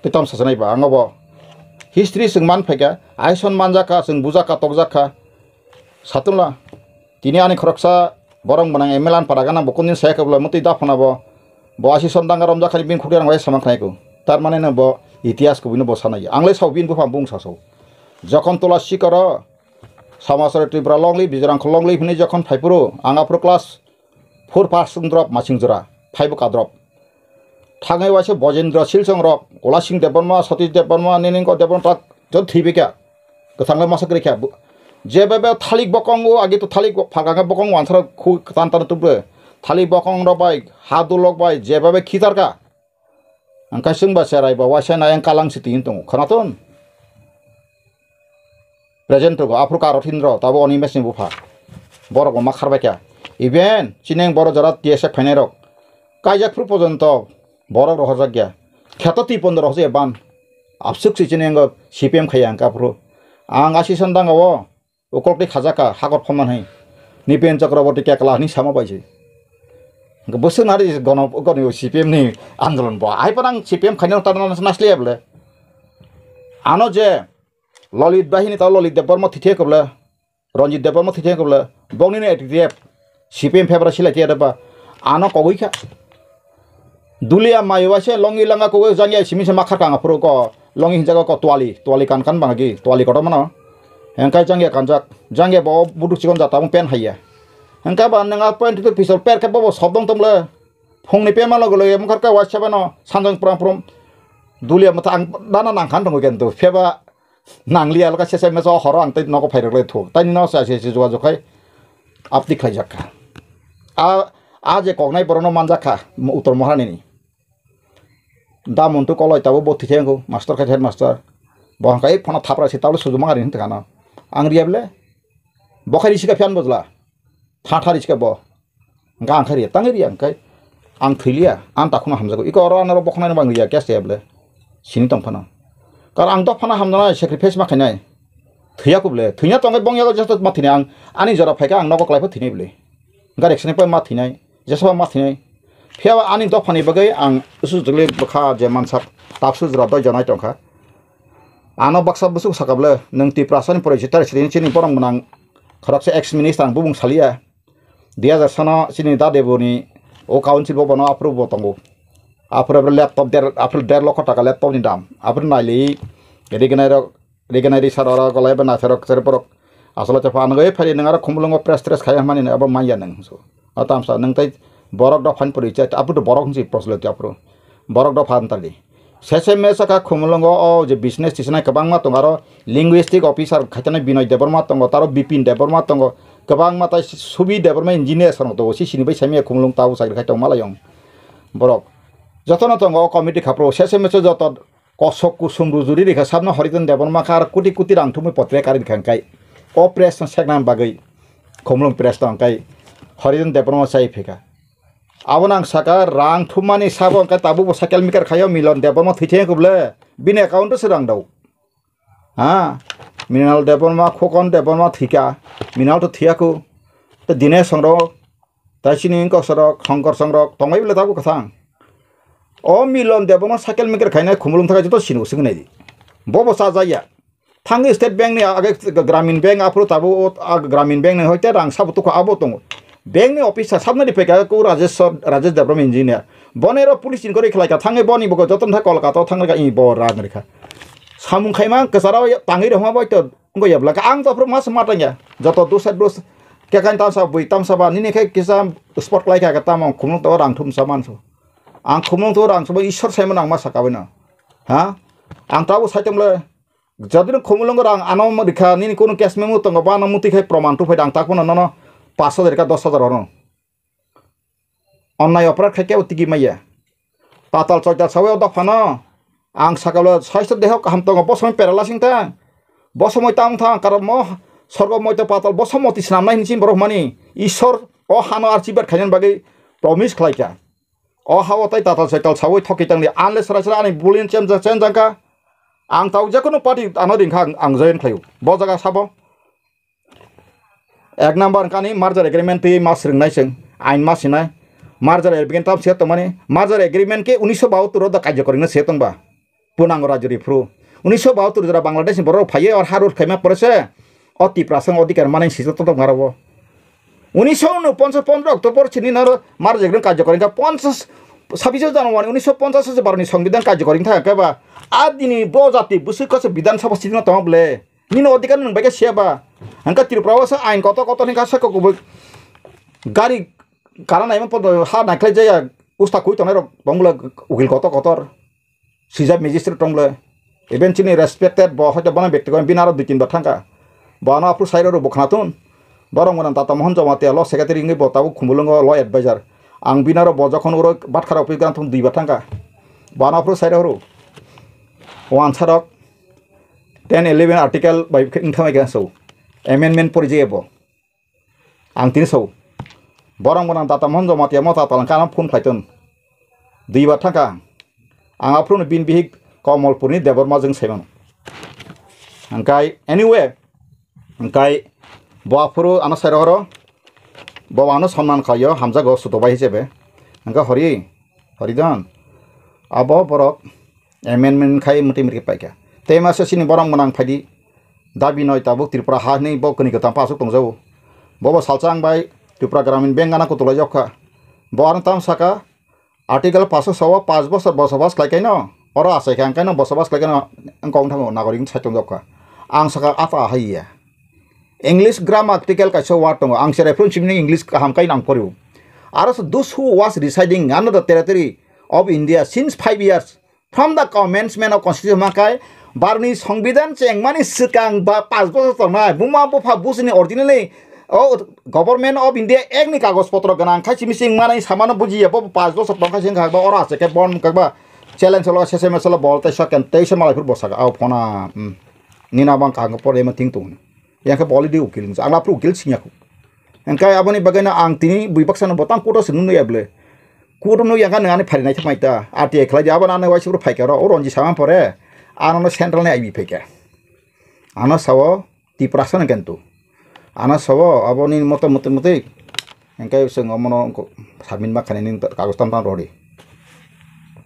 twi tam sasanai ba ang bo. History chwng man phaikha. Aison manjak kha, chwng bujak kha, tokjak kha. Satung la. Tini ani khoroksa borok mwnang M L A ni para gana bo kundin saya khe bwlai mwtwi da phana bo. Bo asi son danga romjak khani bini khukri rang bai samang khnai ko. Tar mane no bo itihas kubui no bo sanai. Ang le sao bini bupha bung sa sao. Jokhon tola sikoro Samasore Tripura longli, Bijorang kho longli hwnwi jokhon phaiphuru, ang aphuru class four pass wng drop masing jora, phaibo ka drop. Thangwi waisa Bojendra Silsong rok, Ulasing Debbarma, Satish Debbarma, Niningko Debbarma tak jot thwibi kha. Kwthangwi masa kwrwi kha. Bu-, je bebe thalik bokong o, agi to thalik bo-, phalka khe bokong wansara khu tan tan tubre. Thalik bokong rok bai, ha dulok bai, je bebe khitar kha. Ang kaising ba cherai ba waisa na yang kalang si tin tongo. Khana ton? Present to go, aphuru Karothindro, tabo Animesh ni bupha. Borok bo ma kharbai kha. Even chini ang borok jora T S F phainai rok. Kaijak phuru pojonto borok rohorjak ya. Kheto twi pondo rohorjak ya ban. Absuk si chini ang C P M khaiya ang aphuru. Ang asi son danga o. Ukolok tei khajak kha, hakor phomna hai. Nipen Chakraborty kekla hwnwi sama bai se. Hwnkhe bwswk nari gono, gono C P M ni andolon bo. Hai phano ang C P M khaina ta nas-, nasliya bole. Ano je Lalit bahini ta Lalit Debbarma thithe kobla, Ranjit Debbarma thithe kobla, bongni no A T T F, C P M febra silai tiya deba. Ano kogwi kha. Dulia mai waise longi langa kogwi jangya simi se makhar kang aphuru ko longi hinjago ko twali, twali kan kan bangagi, twali kotor mano. Hengkai jangya kanjak, jangya bo buduk chikon jata bung pen haiya. Hengkai ba nang a pen tu pisol per khe bobo sobdong tomle. Phungni pema logo logo mungkar ka waisa bano sanjang pram pram. Dulia mata ang dana nang khan tongo kento. Pheba nangliya loka sese meso horo ang tei nogo phairok lai thu. Taini no sa se se jua jokhai apti khlaijak kha. A, a je koknai borokno manjak kha, mo-, Uttor Maharani ni. Da Montu Koloi tabuk bo thwi thangkhu, master khai headmaster. Bo hwnkhai phano thapra se tabuk sujuma gari hwn thangkha no. Ang riya bole? Bo khai risi kha phiyan bojla. Tha tha risi kha bo. Hwnkhai ang khai riya, tangwi riya hwnkhai. Ang thwi liya, ang takhukno hamjago. Iko oro ano bokhonai no bang riya, kya se bole? Sini tong phano. Kar ang dok phano hamjana sacrifice ma khainai. Thwiya kubule, thwina tongwi bong yago jesa ma thwinai ang. Ani jora phaikha ang nogo kwlai pha thwinai bole. Gari accident pai ma thwinai. Jesa ma thwinai. Phiya ani dophani bagwi ang usu jwgli bwkha je mansak tapsu jora doi jonai tongkha. Ano baksa bwswk sakable, nwng Tiprasani porichitar sini chini borok mwnang khoroksa ex minister ang bubung saliya. Dui hajar sano chini dadeboni o council bo bono approve bo tongo. Approve laptop der, approve der lokho taka laptop ni dam. Approve naili rignai rok, rignai risar oro golai ba naisarok serborok asolo chapa ang oi phari nwng aro khumulungo press tres khaya mani abo manya nwng so. Atamsa nwng tai borok dophani porichai approve borok hinsi proslo approve. Borok dopha antali. Sese mesa kha khumulungo o je business tisanai kwbangma tongo, aro linguistic officer khaitane Binoy Debbarma tongo, taro Bipin Debbarma tongo, kwbangma tai Subi Debbarma engineer rok tongo, si sini bai saimaya khumulung tabo chakri khai tongma laiyong borok. Jotono tongo o committee khapro, sese mesa joto kosok kusum rujuri rikha, sabno Horiton Debbarma kha, aro kuti kuti rang thumwi potre kari rikha, hwnkhe o press no sekna bagwi khumulung press tong kai Horiton Debbarma chai phika. Abo nang saka rang thummani sabo hwnkhe tabukbo cycle maker khaio Milon Debbarma thwi thangya khe bole bini account o se rang dao. Ha? Milon Debbarma, Khokon Debbarma thwika, Milon to thwiya khu. Te Dinesh songrok, tai chini wngkok sorok, Shongkor songrok, tongbai bole tabuk kwthang. O Milon Debbarma cycle maker khainai khumulung thakai joto sini usung nai di. Bobo cha jaya. Thangwi State Bank ni age Gramin Bank aphuru tabuk o, a, Gramin Bank ni hoite rang sabo tukha abo tongo. Bank ni officer sabnari phaikha ku Rajesh, Rajesh Debbarma engineer. Boni oro police inquiry khlaikha, thangwi boni bugo joto thai Kolkata o thangwi kha, i bo rang rikha. Samung khaima kwcharo tangwi rokma bai to wngwi yablaka. Ang to aphuru mas matangya. Joto dusha dus kekhain tamsa bui tamsa ba nini khe kisa spot khlaikha tamo khumung to rang thum saman so. Ang khumung to rang so Ishwar saimano ang ma saka baino. Ha? Ang tabuk saitomle Jadino khumulungo rang ano rikha, nini kunu case memo tongo, bo ano muti khai proman tuphai, ang tak phano nono pash hajar rikha, dos hajar oro. Onnai oporad khai kebo tigi maya. Patal choital sawi o dophano. Ang sakalo saisto deho kaham tongo, bo somoi paralyzing ta. Bo somoi tang thang, karon mo sorgo moito patal, bo somoti swnamnai hinwi borok mani. Ishwar o hano archibad khainani bagwi promise khlaikha. O ha-o tai tatal saital sawi thoki tangdi, unless sara sara ani bul yen chenjak chenjak kha, ang tau jekono party ano ringkha ang, ang join khlaio. Bo jaga sabo. Ek number kani merger agreement twi ma swrwngnai chwng, ain ma sinai. Merger agreement tam se tongmani, merger agreement khe unisho bahattor o da karjokor wngna se tongba. Punango rajori phuru. Unisho bahattor jora Bangladesh ni borok phaiye or harur khaima pore se o Tiprasa odhikar manai sijak tongma rabo. Unisho ponchas pondro October chini naro marjak ring karjokor wngkha ponchas sabbish January unisho ponchas se baroni songbidan karjokor wngkha khe ba a dini bo jati bwswk kose Bidhan Sabha sitino tongma ble nini odhikar nwng bai khe siya ba hwnkha Tripura o se ain kotor kotor hwnkha se kokubui gari kana naima podo ha naikhlai jaya usta kui tongnai rok tongmwla ukil kotor kotor. Sijak magistrate tong le. Even chini respected bo hoite bono bekti koi bini aro dui tin bar thangkha. Bo ano aphuru sairo rw bo khna tun. Borok mwnang Tata Mohan Jamatia law secretary wngwi bo tabuk Khumulwngo law advisor. Ang bini aro bo jokhon uro batkha rok pui gana thung dui bar thangkha. Bo ano aphuru sairo rw. Wansarok ten eleven article bai wngthamai khe so. Amendment pori je bo. Ang tini sao. Borok mwnang Tata Mohan Jamatia mota talangkha ano phone khlai ton. Dui bar thangkha ang. Ang aphuru bini bihik Komolpurni Debbarma jwng saimano. Hwnkhe anyway, hwnkhe bo aphuru ano sai rohoro. Bo ano sonman khlaio hamjago sutobai hisebe. Hwnkhe hori, hori don. Abo borok amendment khai mwtwi mwtwi paikha. Tei masa chini borok mwnang phaidi dabi noi tabuk Tripura ha hinwi bo kwnwi kwtam pa aswk tongjago. Bobo salsa ang bai Tripura Gramin Bank gana kutulai jokha. Bo ano tam saka article paso sawa panch bosor bosobas khlai kaino oro achai kha ang kaino bosobas khlai kaino ang kong thango nagorik sai tongjokha. Ang saka ata hai ya. English grammatical kaisa word tongo. Ang cherai phuru simi English kaham kai nang porio. Aro so those who was residing under the territory of India since five years from the commencement of constitution makai barni songbidan chengmani swkang ba panch bochor tongnai buma bupha busini originally o Government of India act ni kagoj potro gwnang khai simi sing manai samano bujiya bo panch bochor tongkha sing kha ba oro achai khe bon kha ba challenge lo sese meselo bol tei soken tei se malai phuru bosaka au phona. Nina bang kha pore ma ting tung. Yang khe boli di ukil ang aphuru ukil singya khu. Hwnkhe aboni bagwino ang tini bui baksa no botang kudo se nunu ya ble. Kudo no yang kha nang ani phari nai thangmai ta. R T I khlai di abo nang waisa phuru phaikha ro o ronji sama pore. Ano no central ni I B phaikha. Ano sao Tiprasa no kentu. Ano sao aboni moto moto moto. Hingke chwng omono ko-, submit ma khainai nini kagoj tam tam rodi.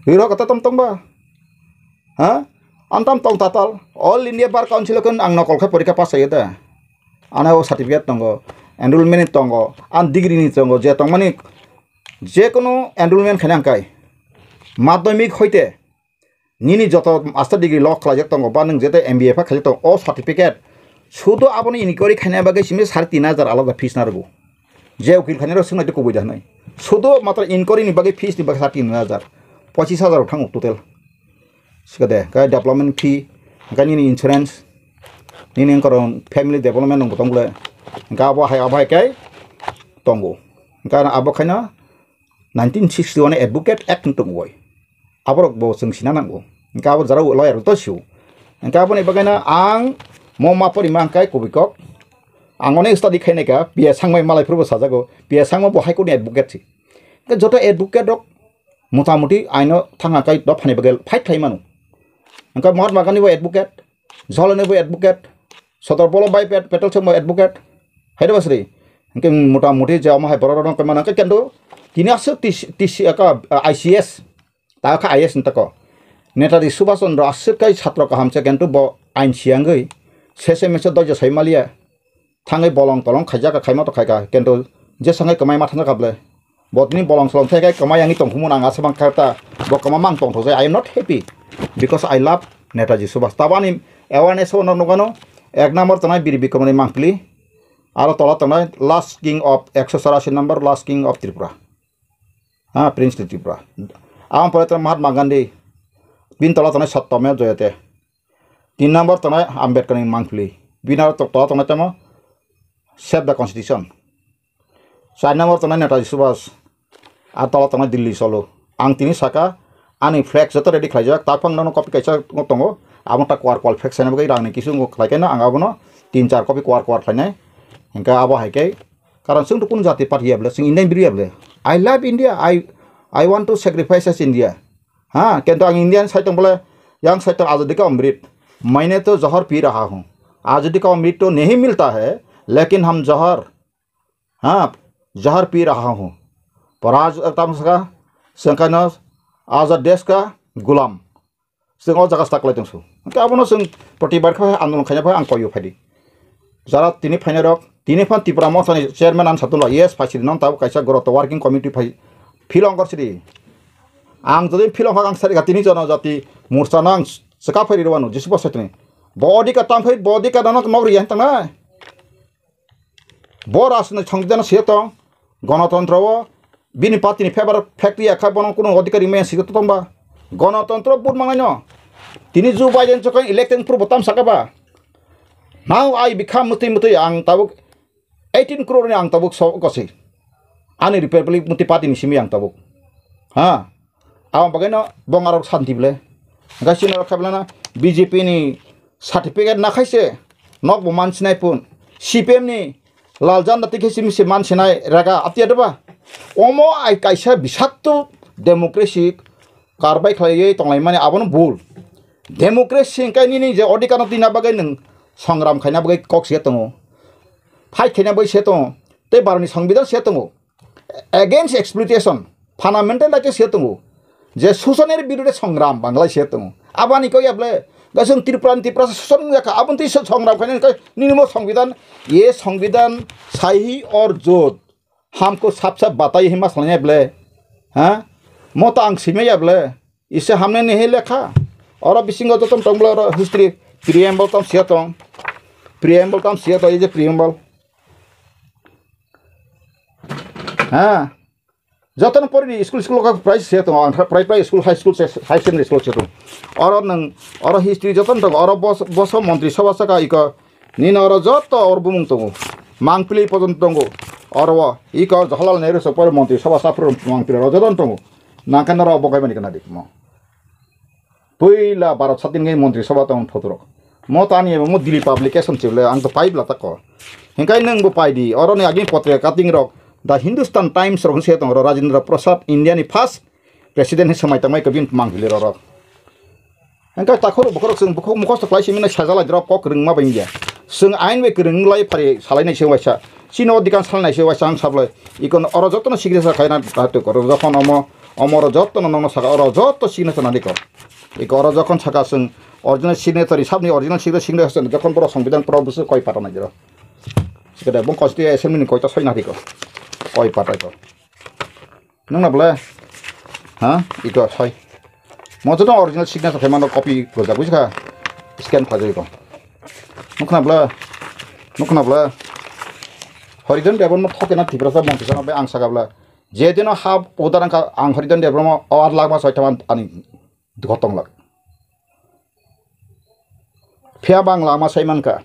Riro kata tam tong ba? Ha? Antam tong tatal. All India Bar Council o khe ang nokol khe porikha pass khaio da. Ano o certificate tongo, enrollment ni tongo, an degree ni tongo, je tongmani je kono enrollment khaina hingkai. Madhyamik hoite nini joto master degree lok khlaijak tongo, ba nwng jete M B A pha khaijak tongo, o certificate sudu aboni inquiry khaina bagwi simi sare tin hajar alada fees narwgo. Je ukil khainai rok swngnaide kubui da hwnwi. Sudu matro inquiry ni bagwi fees ni bagwi sare tin hajar, pochis hajar rok thango total. Sikade, khe development fee, hingke nini insurance, nini wngkorong family development nungbo tongole, hingke abo hai, abo hai khe tongo. Hingke abo khaina nineteen sixty-one Advocate Act wng tongoi. Aborok bo chwng sina nango. Hingke abo jara lawyer to sio. Hingke aboni bagwino ang mo ma porima hingke kubui kok. Ang onek study khainai kha, P S Sangmai malai phuru bo sajago. P S Sangma bo High Court ni advocate si. Hingke joto advocate rok motamuti aino thangna kai dophani bagwi fight khlai mano. Hingke Mahatma Gandhi bo advocate, Jawaharlal Nehru bo advocate, Sardar Vallabhbhai Pat-, Patel chwngbo advocate, hai de basri. Hingke motamuti je omo hai borok rok kai mano, hingke kendo tini aswk T C, T C, aka, I C S, ta kha I A S ni tako. Netaji Subhash Chandra aswk kai satro kaham se, kendo bo ain siyangwi sese mese dojo sai maliya. Thangwi bolong tolong khaijak kha, khaima to khaikha, kento jesa wngkhe kwmai ma thangjakha ble. Bo tini bolong solong thai khai kwmai wngwi tongkhumu, ang asa mankha ta bo kwma mang tongthokjai. I am not happy because I love Netaji Subhash. Tabani awareness o nok nukano, ek number tongnai Bir Bikramni Mangpili, aro tola tongnai last king of ekso chorasi number, last king of Tripura. Ha, Prince of Tripura. Ang pore tongnai Mahatma Gandhi, bini tola tongnai Satyameva Jayate. Tin number tongnai Ambedkar ni Mangpili. Bini aro to-, tola tongnai tamo Save the Constitution. Char number tongnai Netaji Subhash. Ar tola tongnai Delhi Cholo. Ang tini saka, ani flag joto ready khlaijak. Taphang nono copy kaisa tongo. Amo ta kwar kwal flag sana bagwi rang ni kisu ngo khlai khe no ang abono tin char copy kwar kwar khlainai. Hingke abo hai khe. Karon chwng to kun jati party ya ble, chwng Indian biri ya ble. I love India. I, I want to sacrifice as India. हाँ, किंतु ang Indian side tong bole, yang side tong azadi ka amrit, maine to zahar pi raha hoon, azadi ka amrit to nahi milta hai, lekin hum zahar, हाँ, zahar pi raha hoon, paraj tam saka, sengkana azad desh ka gulam, seng o jaga staklai tong su. Ka abono seng protibad kha andolon khaina pha ang koyo phadi. Jara tini phainai rok, tini phan Tipra Motha ni chairman ang satula, yes, phaisidi non tabuk kaisa goro to working committee phai philong gor sidi. Ang jodi philong hak ang sari tini jono jati morcha no ang seka phai rwanu, Jisu bo saitini. Bo odika tam phai, bo odika no nok riya tang na. Bo ras ni songbidan se tong, gonotontro o, bini party ni favor factory ya kha bono kuno odhikari maya sika to tongba. Gonotontro vote mangnai no. Tini Joe Biden chokon election purbo tam saka ba. Now I become mutwi mutwi ang tabuk eighteen crore ni ang tabuk so kosi. Ani Republic mutwi party ni simi ang tabuk. Ha. Abo bagwi no bongarok santi ble. Gaisi norok khablana B J P ni certificate na khaise nok bo mansinai pun. C P M ni lal janda tikhe simi se mansinai raga aptiya deba. Omo ai kaisa bisakto democracy karbai khlaiwi tonglaimani abono bul. Democracy hingkai nini je odhikar no twina bagwi nwng songram khaina bagwi kok se tongo. Fight khaina bagwi se tongo. Tei baroni songbidan se tongo. Against exploitation, fundamental right se tongo. Je susanir birude songram Banglai se tongo. Abani koi able, gasung Tripura ni Tripura susan yakha, abon tei songram khaina kai nini mo songbidan, ye songbidan sahi or jod. Hamko sap sap batai hima salanya ble. Ha? Mota ang simaya ble. Ise hamne ni he lekha. Oro bisingo jotom tong ble oro history preamble tam sia tong. Preamble tam sia tong, ije preamble. Ha. Jotono pori school school ka price sia tong, ang price price school high school high secondary school sia tong. Oro nang oro history jotono tong, oro bos boso montri sabha saka iko Nini oro joto oro bumung tongo. Mangpili pojon tongo. Oro o, iko Jawaharlal Nehru Sokpor Montri Sabha Saphur Mangpili oro joto tongo. Nangkhe norok bo kaiba ni kana dikmo. Puila Bharat sadin ngai Montri Sabha tong thotorok. Mo tani ebo mo Delhi publication chibole ang to pai bla tako. Hingkai nang bo pai di. Oro ni agin potre cutting rok. The Hindustan Times rok se tong ro Rajendra Prasad India ni first president hi samai tangmai kabin Mangpili rok. Hingke takhoro bokhorok chwng bukhuk mukhosto khlai simi no sajala drop kok rwngma bai ya. Chwng ain bai kwrwng lai phari salai nai se waisa. Chini odhikar salai nai se waisa ang sablai. Ikon oro jotono signature khaina datuk oro jokhon omo, omo oro jotono nokno saka oro joto signature nani ko. Iko oro jokhon saka chwng original signatory, sabni original signature, signature jokhon borok songbidan pro busu koi pata nai jero. Sikade bong constitution assembly ni koita soi nadi ko. Koi pata ko. Nung na bwle? Ha? Ito soi. Mo to original signature khe mano copy rojak buji kha. Scan khlai jai ko. Nukna bwle? Nukna bwle? Horidon Debbarma thokena Tiprasa mantri sana be ang saka bwle. Je dino ha udaran ka ang Horidon Debbarma o ar lakh ma soi thaman ani gotong lak. Phiya bang lama sai mankha.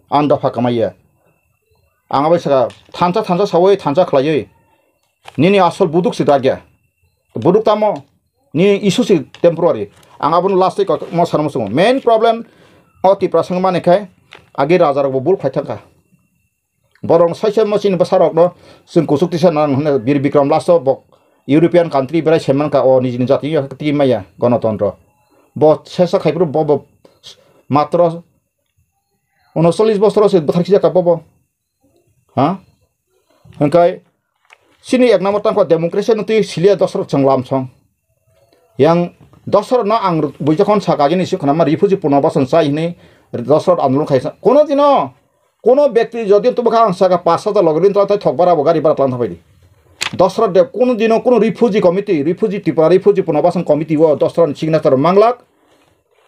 Ang dopha kamaiya. Ang abai saka thansa thansa sawi thansa khlaiwi. Nini asol buduk si dagya. Buduk tamo. Nini issue si temporary. Ang abono last week mo sana musungo. Main problem o Tiprasa wngmani khai agi raja rok bo bul khai thangkha. Borok saisa mo chini bwsarokno chwng kuchuk tisa nang hwnwi Bir Bikram last o bo European country berai se mankha o nijini jati yo twi maya gonotontro. Bo sesa khai phuru bo bo matro unocholish bosor se bwthar khijak ka bo bo. Ha? Hwnkhe chini ek number tangkha democracy no twi silia dosrok chwng lamsong. Yang dosrok no ang buijakhon saka jini si khwnama refugee punobasan chai hwnwi dosrok andolon khaisa. Kono dino Kono bekti jodi tubukha ang saka pash hajar logri tla tai thok bara bo gari bara tlang thapai di. Dosrot de kono dino kono refugee committee, refugee Tripura, refugee punobasan committee o dosrot signature manglak.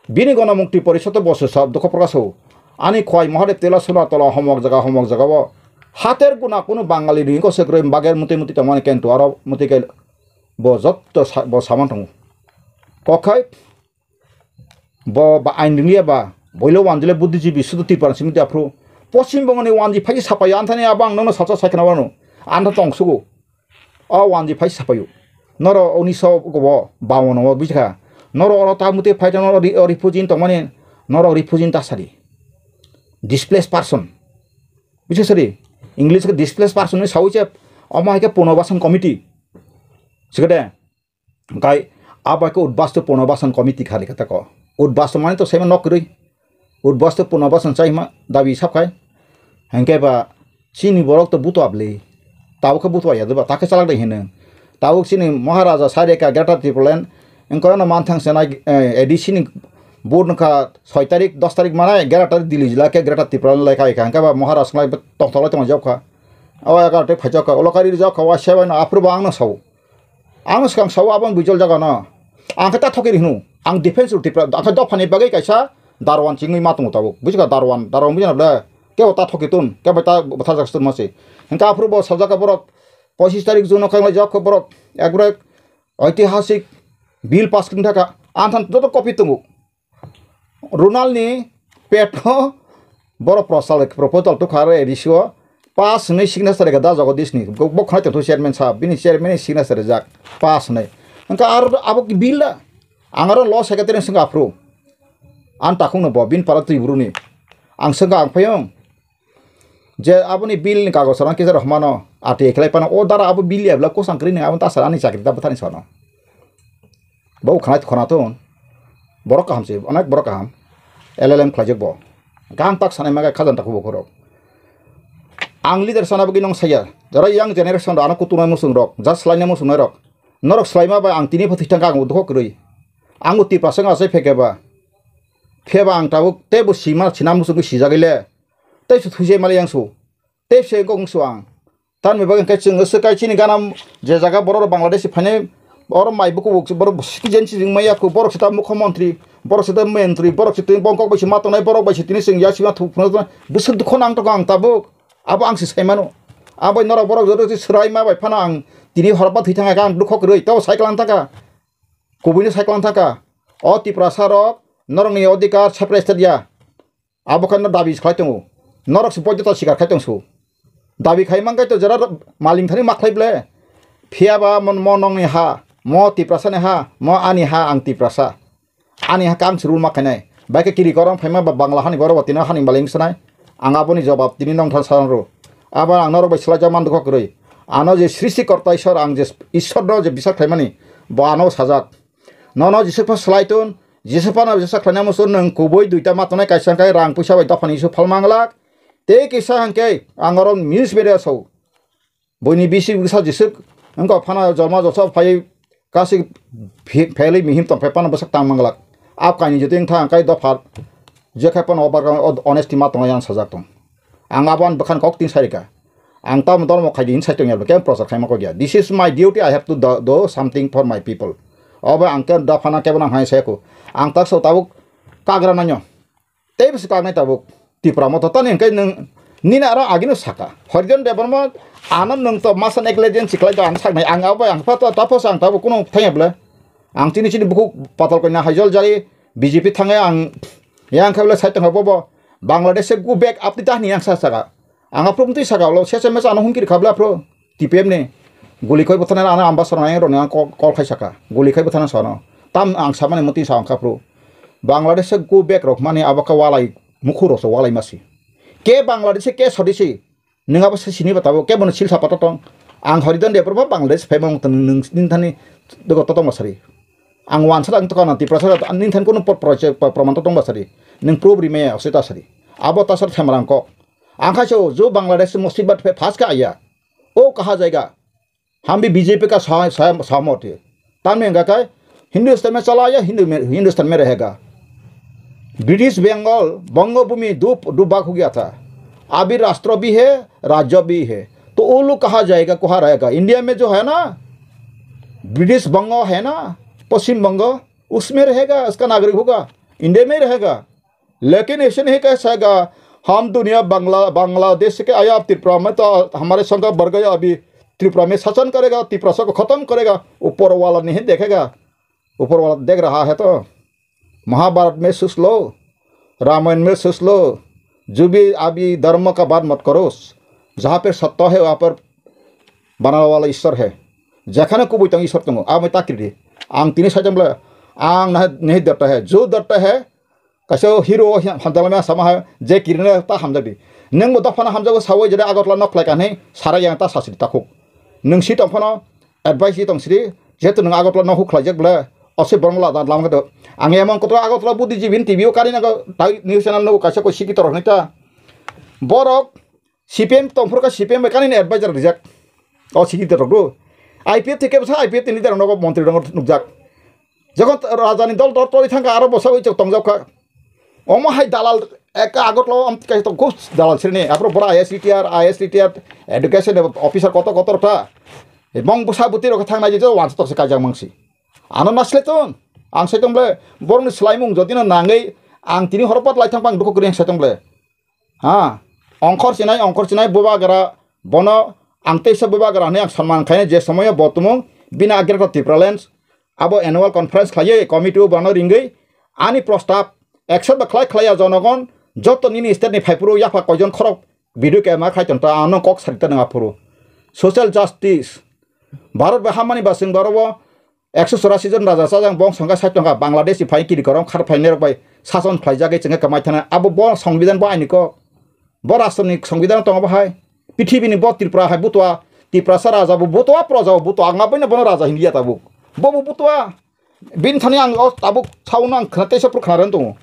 Bini gono mukti porisod bo se sab dukho prokash o. Ani khwai Mahadev tela suna tola homok jaga homok jaga o. Hater guna kono Bangali ringo se groi bager muti muti tongmani kento aro muti ke bo jotto sa-, bo saman tongo. Kokhai Bo ba ain ringliya ba, boilo wanjile buddhijibi sudu Tripura simi de aphru. Poschim Bongoni wanji phaisi sapayo, anthani abo ang nono salsa saikha na wano. Antha tong sugu. O wanji phaisi sapayo. Noro unisho gobo bawano o bujikha. Noro oro ta mute phaita noro ri-, o refugee tongmani, noro refugee ta sadi. Displaced person. Bujikha sadi. English ke displaced person ni sawi che, omo hai ke punobasan committee. Sikade. Hingkai abo hai khe Udbastu Punobasan Committee khali khe tako. Udbastu mani to saima nok kwrwi. Udbastu Punobasan chaima dabi sab khai. Hingke ba chini borok to butua bwlwi. Tabuk khe butua ya deba, ta khe chalak de hino. Tabuk chini Maharaja Sareka Greater Tipraland, wngkha no manthang senai, eh, A D C ni vote wngkha soi tarik, dos tarik manai, egaroh tarik Delhi jila khe Greater Tipraland lai khai kha. Hingke ba Maharaj wngkha tongtholai tongma jok kha. O egaroh tarik phai jok kha. Ulo kari rijak kha, wa sebai no aphuru bo ang no sao. Ang swkang sao aboni bujol jaga no. Ang khe ta thoki ri hino. Ang defense rw Tripura, ang khe dophani bagwi kaisa Darwan chingwi ma tongo tabuk. Bujikha Darwan, Darwan bujina ble. Kebo ta thoki tun, kebo ta bwtharjak tun masi. Hingkhe aphuru bo sajak borok pochis tarik June no khanglai jak borok ekbare oitihasik bill pass kring thaka. Ang than joto copy tongo. Runalni peto borok prosal proposal tukha aro A D C o pass hwnwi signature rega da Jagadishni. Bo, bo khwnai tongthu chairman sahab, bini chairman ni signature rijak pass hwnwi. Hwnkha aro abo ki bill da? Ang aro law secretary swngkha aphuru. Ang takhukno bo bini para twi buruni. Ang swngkha ang phayung. Je aboni bill ni kagoj rang kisa rohmano, R T I khlai phano, o dara abo bill ya bla kusang kwrwi nang abo ta sara ani chakri ta bwthani sano. Bo khwnai khwna ton. Borok kaham se, onek borok kaham. L L M khlaijak bo. Gam tak sanai maga khajan tak bo khorok. Ang leader sana bagwi nong saya. Jara young generation rok ano kutunai musung rok, ja slainai musung rok. Norok slaima bai ang tini phathwi thangka ang dukho kwrwi. Ang uti prasang asai pheke ba. Pheba ang tabuk tebo sima sina musung sijagile. Tei su thuje mali yang su. Tei se gong su ang. Tan me bagwi khe chwng se kai chini gana je jaga borok rok Bangladesh phainai oro mai buku borok citizen chini maya ku borok sita mukhyamantri, borok sita mentri, borok sita bongkok bai sima tongnai, borok bai sitini chwng ya sima thuk phunuk tongnai. Bwswk dukho nang tongo ang tabuk. Abo ang se sai mano. Abo norok borok joto si swrai ma bai phano ang tini horba thwi thang kha ang dukho kwrwi tebo cycle ang thang kha. Kubui no cycle ang thang kha. O Tiprasa rok norok ni odhikar separate state ya. Abo khe no dabi khlai tongo. Norok se boidota sikar khai tong su. Dabi khai man khai to jera maling thani ma khlai ble. Phiya ba mon mo nong ni ha, mo Tiprasa ni ha, mo ani ha ang Tiprasa. Ani ha kang se rul ma khainai. Bai khe kiri korong phaima ba Bangla hani borok ba tino hani maling sanai. Ang aboni jobab tini nong than sarang ro. Abo ang norok bai swlai jak man dukho kwrwi. Ano je srishti korta Ishwar ang je Ishwar no je bisar khlaimani bo ano sajak. Nono jisuk pha swlai tun, Jesa phano jesa khlainai muchung nwng kubui duita ma tongnai, kaisa hwnkhe rang puisa bai dophani issue phal manglak. Tei kisa hwnkhe ang oro news media sao. Buini bisi bwsa jeswk wngkha phano jolma joso phai kasi phe-, phelwi mihim tongphai phano bwsak tang manglak. Ap kainwi jotoi wngkha hwnkhe dopha jekhai phano obar honesty ma tongnai ang sajak tong. Ang abo ani bwkhani kok tin sai rwkha. Ang tamo dormo khaidi hin sai tongya, kebo prochar khaima kok ya. This is my duty, I have to do, do something for my people. Obo ang khe dophano kebo nang hai saiko. Ang tak sao tabuk kagra nanyo. Tei bisi kaknai tabuk Tipra Motha tani hwnkhe nwng nini aro agino saka. Horijon Debbarma ano nwng to masa negligence khlai to ang saknai. Ang abo ang pha to tapos ang tabuk kuno thangya bwle. Ang chini chini bukhuk patal koina haijol jari B J P thangai ang yang khe bwle sai tongkha bobo. Bangladesh se go back apni tahni yang sa saka. Ang aphuru mtwi saka ulo sese mesa ano hungkir khabla aphuru T P M ni guli khoi bwthana ano ambassador nang roni ang call khai saka guli khoi bwthana sono tam ang samani mtwi sa ang khaphuru Bangladesh se go back rok mani abo kha walai mukhuro so walai masi ke Bangladesh ke sodisi nwng abo se sini batabo ke bono silsa pato tong ang Horijon Debbarma Bangladesh phai mong nwng nini thani dogo totong basari ang wansa ang tokana Tiprasa nini thani kono project proman totong basari nwng proof rimaya osita sari abo tasar themrang kok Ang kha se o jo Bangladesh se mosjid bat phe phas kha ya. O kaha jaiga. Hum bhi B J P ka sa-, sa-, sahmot hai. Tan mein ga kai Hindustan mein chala ya, Hindu mein, Hindustan mein rahega. British Bengal, Bongo Bhumi du, du bhag ho gaya tha. Abhi rashtra bhi hai, rajya bhi hai. To wo log kaha jayega, kaha rahega? India mein jo hai na, British Bongo hai na, Paschim Bongo, usme rahega, uska nagarik hoga, India mein rahega. लेकिन ऐसे नहीं कह सकेगा, हम दुनिया बांग्ला, बांग्लादेश के आया, अब त्रिपुरा में तो हमारे संग बढ़ गया, अभी त्रिपुरा में शासन करेगा, तिपरासा को खत्म करेगा। ऊपर वाला नहीं देखेगा, ऊपर वाला देख रहा है तो। महाभारत में सोच लो, रामायण में सोच लो, जो भी अभी धर्म का बात मत करो, जहाँ पे सत्य है वहाँ पर बनाने वाला ईश्वर है। Jekhane kubui tong Ishwar tongo, abo takridi. Ang tini saijak bwle, ang nahi, nahi detta hai, jo detta hai, kaisa hero hamjakma sama hai, je kirina ta hamjakdi. Nwng bo dophano hamjago sawi jede Agartala nok khlai kanhi, sara yang ta sasidi takhuk. Nwng si tong phano advice di tong sidi, jehetu nwng Agartala nok huk khlaijak bwle, ose borok lada lama khe do. Ang emon kotor Agartala buddhijibini T V o kari nago, tai news channel no kaisa koi sikito rok hinwi ta. Borok C P M tongphuru kha C P M bai kanini advisor rijak. O sikito rok do. I P F thike bwsa I P F ni leader nogo montri nogo nukjak. Jokhon rajani dol dol toli thangkha aro bwsa oi chok tongjak kha. Omo hai dalal ekka Agartala o am kaisa tong khub dalal srini. Aphuru bora I S, R T R, I S, R T R, education officer kotor kotor ta. Bong bwsa bwtwi rok thang nai je wansa tok se kaijak mangsi. Ano nasle ton. Ang sai tong bwle borokni swlaimung jodi no nangwi ang tini horo pat lai thang pang dukhu kwrwi ang sai tong bwle. Ha, ongkhor chinai, ongkhor chinai bubagra bono ang teisa bubagra hinwi ang sonman khainai je somoyo bo tumung bini agrekto Tipraland abo annual conference khlaiwi committee o bono ringwi ani prostab accept ba khlai khlaiya jonogon joto nini state ni phaiphuru yapha koijon khorok video camera khai tonta ano kok sarita nang aphuru social justice Bharat bai hamani ba chwng boro o Ekso chorasi jon raja chajang bong songkha sait tongkha Bangladesh ni phai kiri korom khar phainai rok bai sason khlaijagwi chwngkha kwmai thana abo bo songbidan bo aini kok bo rashtra ni songbidan tongo bo hai pithibini bo Tripura hai butua Tiprasa raja bo butua proja bo butua ang aboino bono raja hinliya tabuk bo bo butua bini thani ang o tabuk saono ang khna teisa phuru khna rwna tongo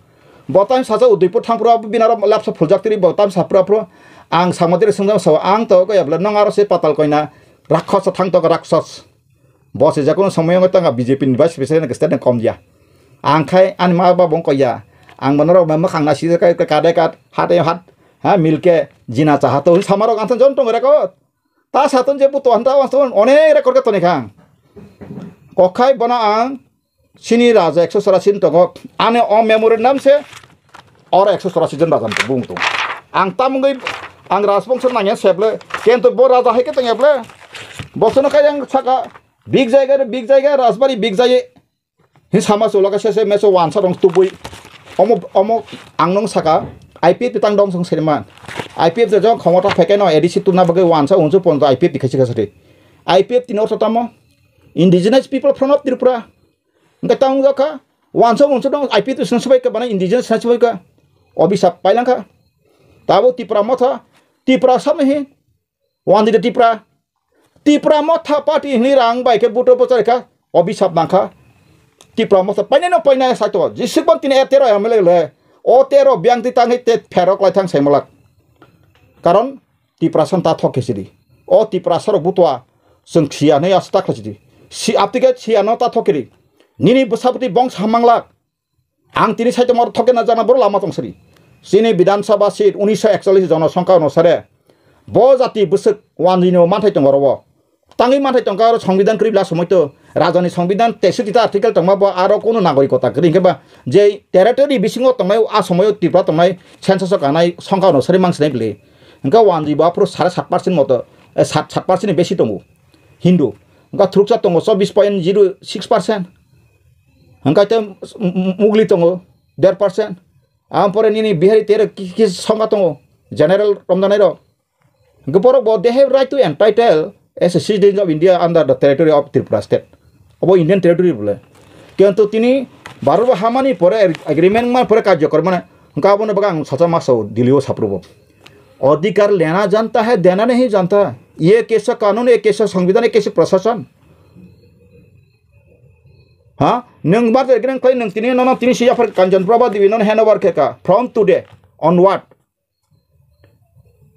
bo time sacha Udaipur thangphuru abo bini aro lapsa phuljak tiri bo time saphuru aphuru ang sangma tiri swngjak sao ang to kaya bwle nong aro se patal koina rakkhasa thang tongkha rakshas. Bo se jekono somoyo wngwi tongkha B J P ni vice president ni state ni kom ya. Ang khai ani ma ba bong koi ya. Ang bono rok mwkhang na sijak kai kade kat hate hat ha milke jina cha hato sama rok ang jon tong record. Ta saton je puto hanta ang ton onek record ke toni khang. Kokhai bono ang sini raja ekso chorasi tongo. Ani o memorandum se oro ekso chorasi jon raja bung tong. Ang tamungwi ang rajbongso nangya seble kento bo raja hai ke tongya ble. Bosono kai ang saka Big jaiga re, big jaiga, rajbari big jai. Hin sama chwla ka sese meso wansa rong tubui. Omo, omo ang nung saka, I P F tang dong song seriman. I P F jong khomota pheke no A D C tuna bagwi wansa unsu ponto I P F kaisa kaisa ri. I P F ni ortho tamo? Indigenous People Front of Tripura. Hingke tang wngkha, wansa unsu dong I P F sung subai ka bana indigenous sung subai ka. Obisap pailangkha. Tabo Tipra motha, Tipra samni hi. Wandi de Tipra. Tipra Motha Party hwnwi rang bai khe buto bwchar kha, obisap nang kha. Tipra mosa painai no painai sai to. Jisik ban tini e tero M L A le. O tero biang ti tangwi te pherok lai thang sai malak. Karon Tiprasa ta thok khe sidi. O Tiprasa rok butwa chwng thia nei asa ta khlai sidi. Si aptike thia no ta thok kiri. Nini bwsa bwtwi bong sa manglak. Ang tini sai tongma thok khe na jana boro lama tong sidi. Chini Bidhan Sabha seat unisho ekchollis jonosongkha onusare. Bo jati bwswk wanjwino manthai tongo oro o. Tangwi manthai tongkha oro songbidan kwrwi bla somoi to. Rajani songbidan teisoti ta article tongma bo aro kunu nagorikota kwrwi hwnkhe ba je territory bisingo tongnai a somoio Tripura tongnai census o kanai songkha onusari mang sinai bwle. Hwnkhe wanjwi bo aphuru sare sat percent moto, eh, sat, sat percent ni besi tongo Hindu. Hwnkhe thuruksa tongo chobbish point zero six percent. Hwnkhe te m-, m-, Mugli tongo der percent. Ampore nini Bihari tere ki, ki songkha tongo general romjanai rok. Hwnkhe borok bo they have right to entitle as a citizen of India under the territory of Tripura state. Obo Indian territory bole. Kintu tini Bharat bo hamani pore agreement man pore karjokor mane hwnkhe abono bagwi ang sacha masa o Delhi o saprubo. Adhikar lena janta hai dena nahi janta. Ye kaisa kanun, ye kaisa songbidan, ye kaisa prashasan. Ha? Nwng bar agreement khlai nwng tini nono tini siya phar Kanchan Prabha Devi nono hand over khe ka. From today onward.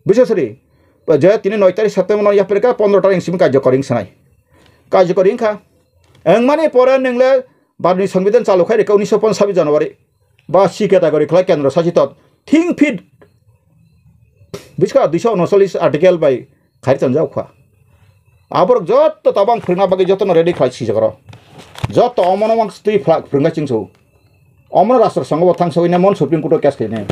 Bisesri, je tini noi tarik September no yapre ka pondro tarik simi kajjo koring sanai. Kajjo koring kha. Eng mani pore nwngle barni songbidan chalu khai reka unisho ponchash January. Ba C category khlai kendro sasitot. Thing fit. Biska duiso unocholish article bai khai tonjak kha. Aborok jotto tabang phwrwngna bagwi jottono ready khlai sijak oro. Jotto omono mang twi phla-, phwrwngnai chwngso. Omono rastro songo bo thang sogwi na mon Supreme Court o case khainai.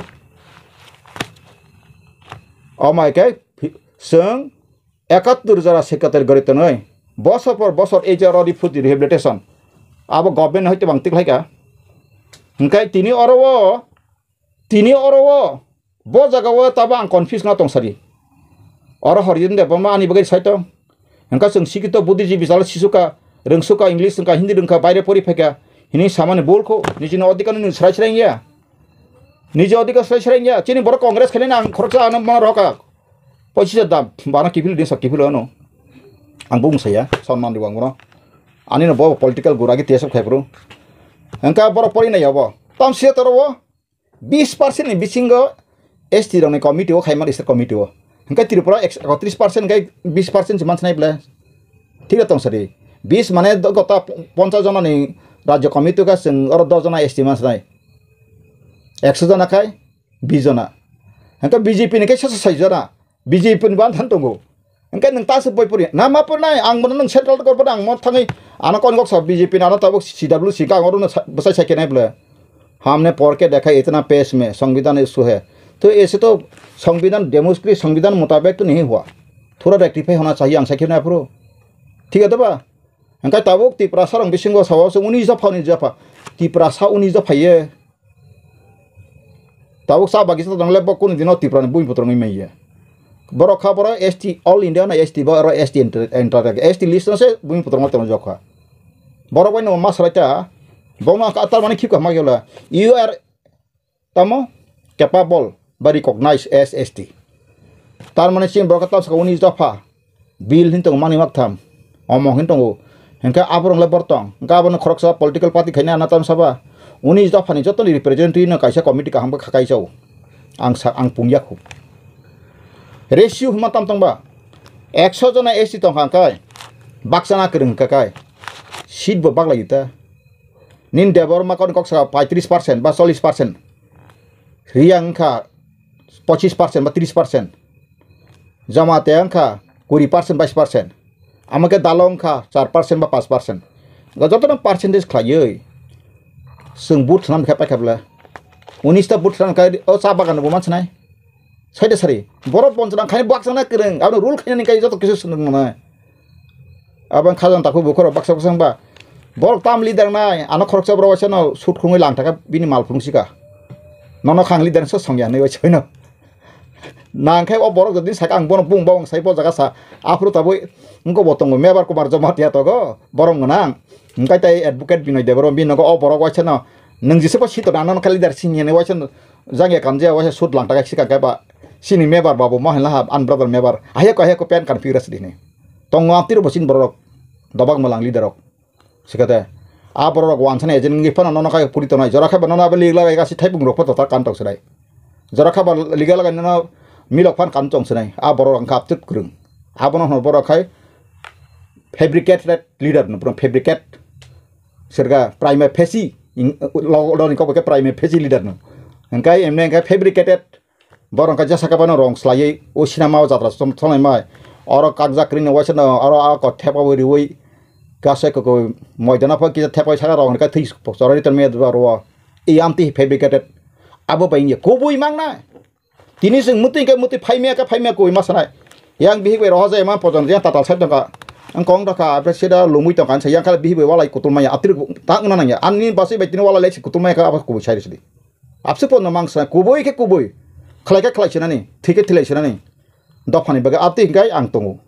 Omo hai khe phi-, chwng ekattor jora secretary gori tonwi bosor por bosor ei je oro refuge rehabilitation abo government hoite bang tik khlaika. Hwnkhe tini oro o, tini oro o, bo jaga o tabo ang confuse wngna tong sadi. Oro Horijin Debbarma ani bagwi sai tong. Hwnkhe chwng sikito buddhijibwi jala sisuka, rwngsuka, English wngkha, Hindi rwngkha, baire pori phaikha, hini samani bul kho, nijini odhikar ni nwng srai srai wngya. Niji odhikar srai srai wngya. Chini borok Congress khainani ang khoroksa ano mano rohorkha. Pochis hajar dam, bana kiphil din sa kiphil ano. Ang bung saya, sonman rw ang bono. Ani no bo political gura ki T S F khai phuru. Hwnkhe borok pori nai obo. Tam siya toro o. Bis percent ni bisingo S T rokni committee o khaima district committee o. Hwnkhe Tripura ekso ekotris percent hwnkhe bis percent se mansinai bwle. Thik tong sadi. Bis mane do-, gota ponchas jona ni rajya committee o khe chwng oro dos jona S T mansinai. Ekso jona khai bis jona. Hwnkhe B J P ni khe sasa sai jona. B J P ni bo anthan tongo. Hwnkhe nwng ta se boi pori. Na ma pori nai, ang bono nwng central government ang mo thangwi ano kon gok sa B J P ni ano tabuk C W C ka ang oro no sa-, bwsai sai khe nai bwle. हमने पढ़ के देखा, इतना पेश में संविधान इशू है। तो ऐसे तो संविधान डेमोक्रेसी, संविधान मुताबिक तो नहीं हुआ। थोड़ा रेक्टिफाई होना चाहिए, ang sai khe nai phuru. Thik ase ba? Hwnkhe tabuk Tiprasa rok bisingo sao se unis dopha, unis dopha. Tiprasa unis dopha ye. Tabuk sa bagi sa tongle bo kunu dino Tripura ni bumi putrung wngwi manya. Borok kha borok S T, all India no S T, bo oro S T enter, enter, S T list no se bumi putrung ma tongwi jokha. Borok bai no ma salai ta, bo no ka tar mani khip ka ma yola. You are tamo capable ba recognized as S T. Tar mani chini borok tam saka unis dopha. Bill hin tongo manwi maktham, omo hin tongo. Hinkhe aborok le bortong. Hinkhe abono khoroksa political party khaina ana tamsaba. Unis dophani jotoni representative no kaisa committee kaham khe khakai chao. Ang sa, ang pungya khu. Ratio hwnma tam tongba. Ekso jona S T tongkha hinkhe baksa na kwrwng hinkhe kai. Seat bo baglai ta. Nini Debbarma kok kok saka paitris percent ba chollis percent. Riyang wngkha pochis percent ba tris percent. Jamate wngkha kuri percent, bais percent. Amo khe dalo wngkha char percent ba panch percent. Jotono percentage khlaiwi chwng vote swnam khe paikha bwle. Unis ta vote swnam khe o cha bagan bo mansinai. Saida sari. Borok bonchona khai baksa na kwrwng. Abo rule khainani kai joto kisu swnam manai. Abo khajang takhuk bukhoro baksa baksa wngba. Borok tam leader nai, ano khoroksa borok waisa no sut khungwi lang thaka bini mal phunuk sika. Nono khang leader so songya nai waisa no. Nang khe o borok jodi saka ang bono bung bawang sai bo jaga sa. Aphuru tabui wngko bo tongo Mebar Kumar Jamatia togo borok gwnang. Hwnkhe tai advocate Binoy Debbarma bini nogo o borok waisa no. Nwng jisa bo sito nang nono khe leader sini hinwi waisa no. Jangya kamjaya waisa sut lang thaka sika khe ba. Sini Mebar babu ma hinla ha an brother Mebar. Ahya ko ahya ko pen kan figure sidi ni. Tongo amtiro bo chini borok dobak malang leader rok. Sikate A borok rok wansani agent wngwi phano nono khe puri tongnai. Jora khe bo nono abo legal bai gasi thaipung rok photo ta kan tong sinai. Jora khe bo legal bai nono milok phan kan tong sinai. A borok rok wngkha abtwk kwrwng. Abono hwno borok khai fabricated leader no, borok fabricate serga prima facie, ing-, lo-, loni kok bai khe prima facie leader no. Hwnkhe emne hwnkhe fabricated. Borok khe jesa khe bono rong slaiwi o sinama o jatra som-, somlai mai. Oro kakjak kwrwini waisa no oro a kok thepa bo riwi kasa koko moidana pho kisa thepai saka rong khe thwi chorani tonmaya dwa ro. I amtwi fabricated. Abo bai wngya kubui mangna. Tini chwng mutwi khe mutwi phaimaya khe phaimaya kubui ma sanai. Yang bihik bai rohor jai ma pojon yang tatal sai tongkha. Ang kong tongkha, apre sida lumui tongkha, ang sa yang khala bihik bai walai kutul maya, atri ta wngna nangya. Ani basi bai tini walai lesi kutul maya kha abo kubui sai sidi. Abse pono mang sa, kubui khe kubui. Khlai khe khlai sinani, thwi khe thwi lai sinani. Dophani bagwi abtwi hwnkhe ang tongo.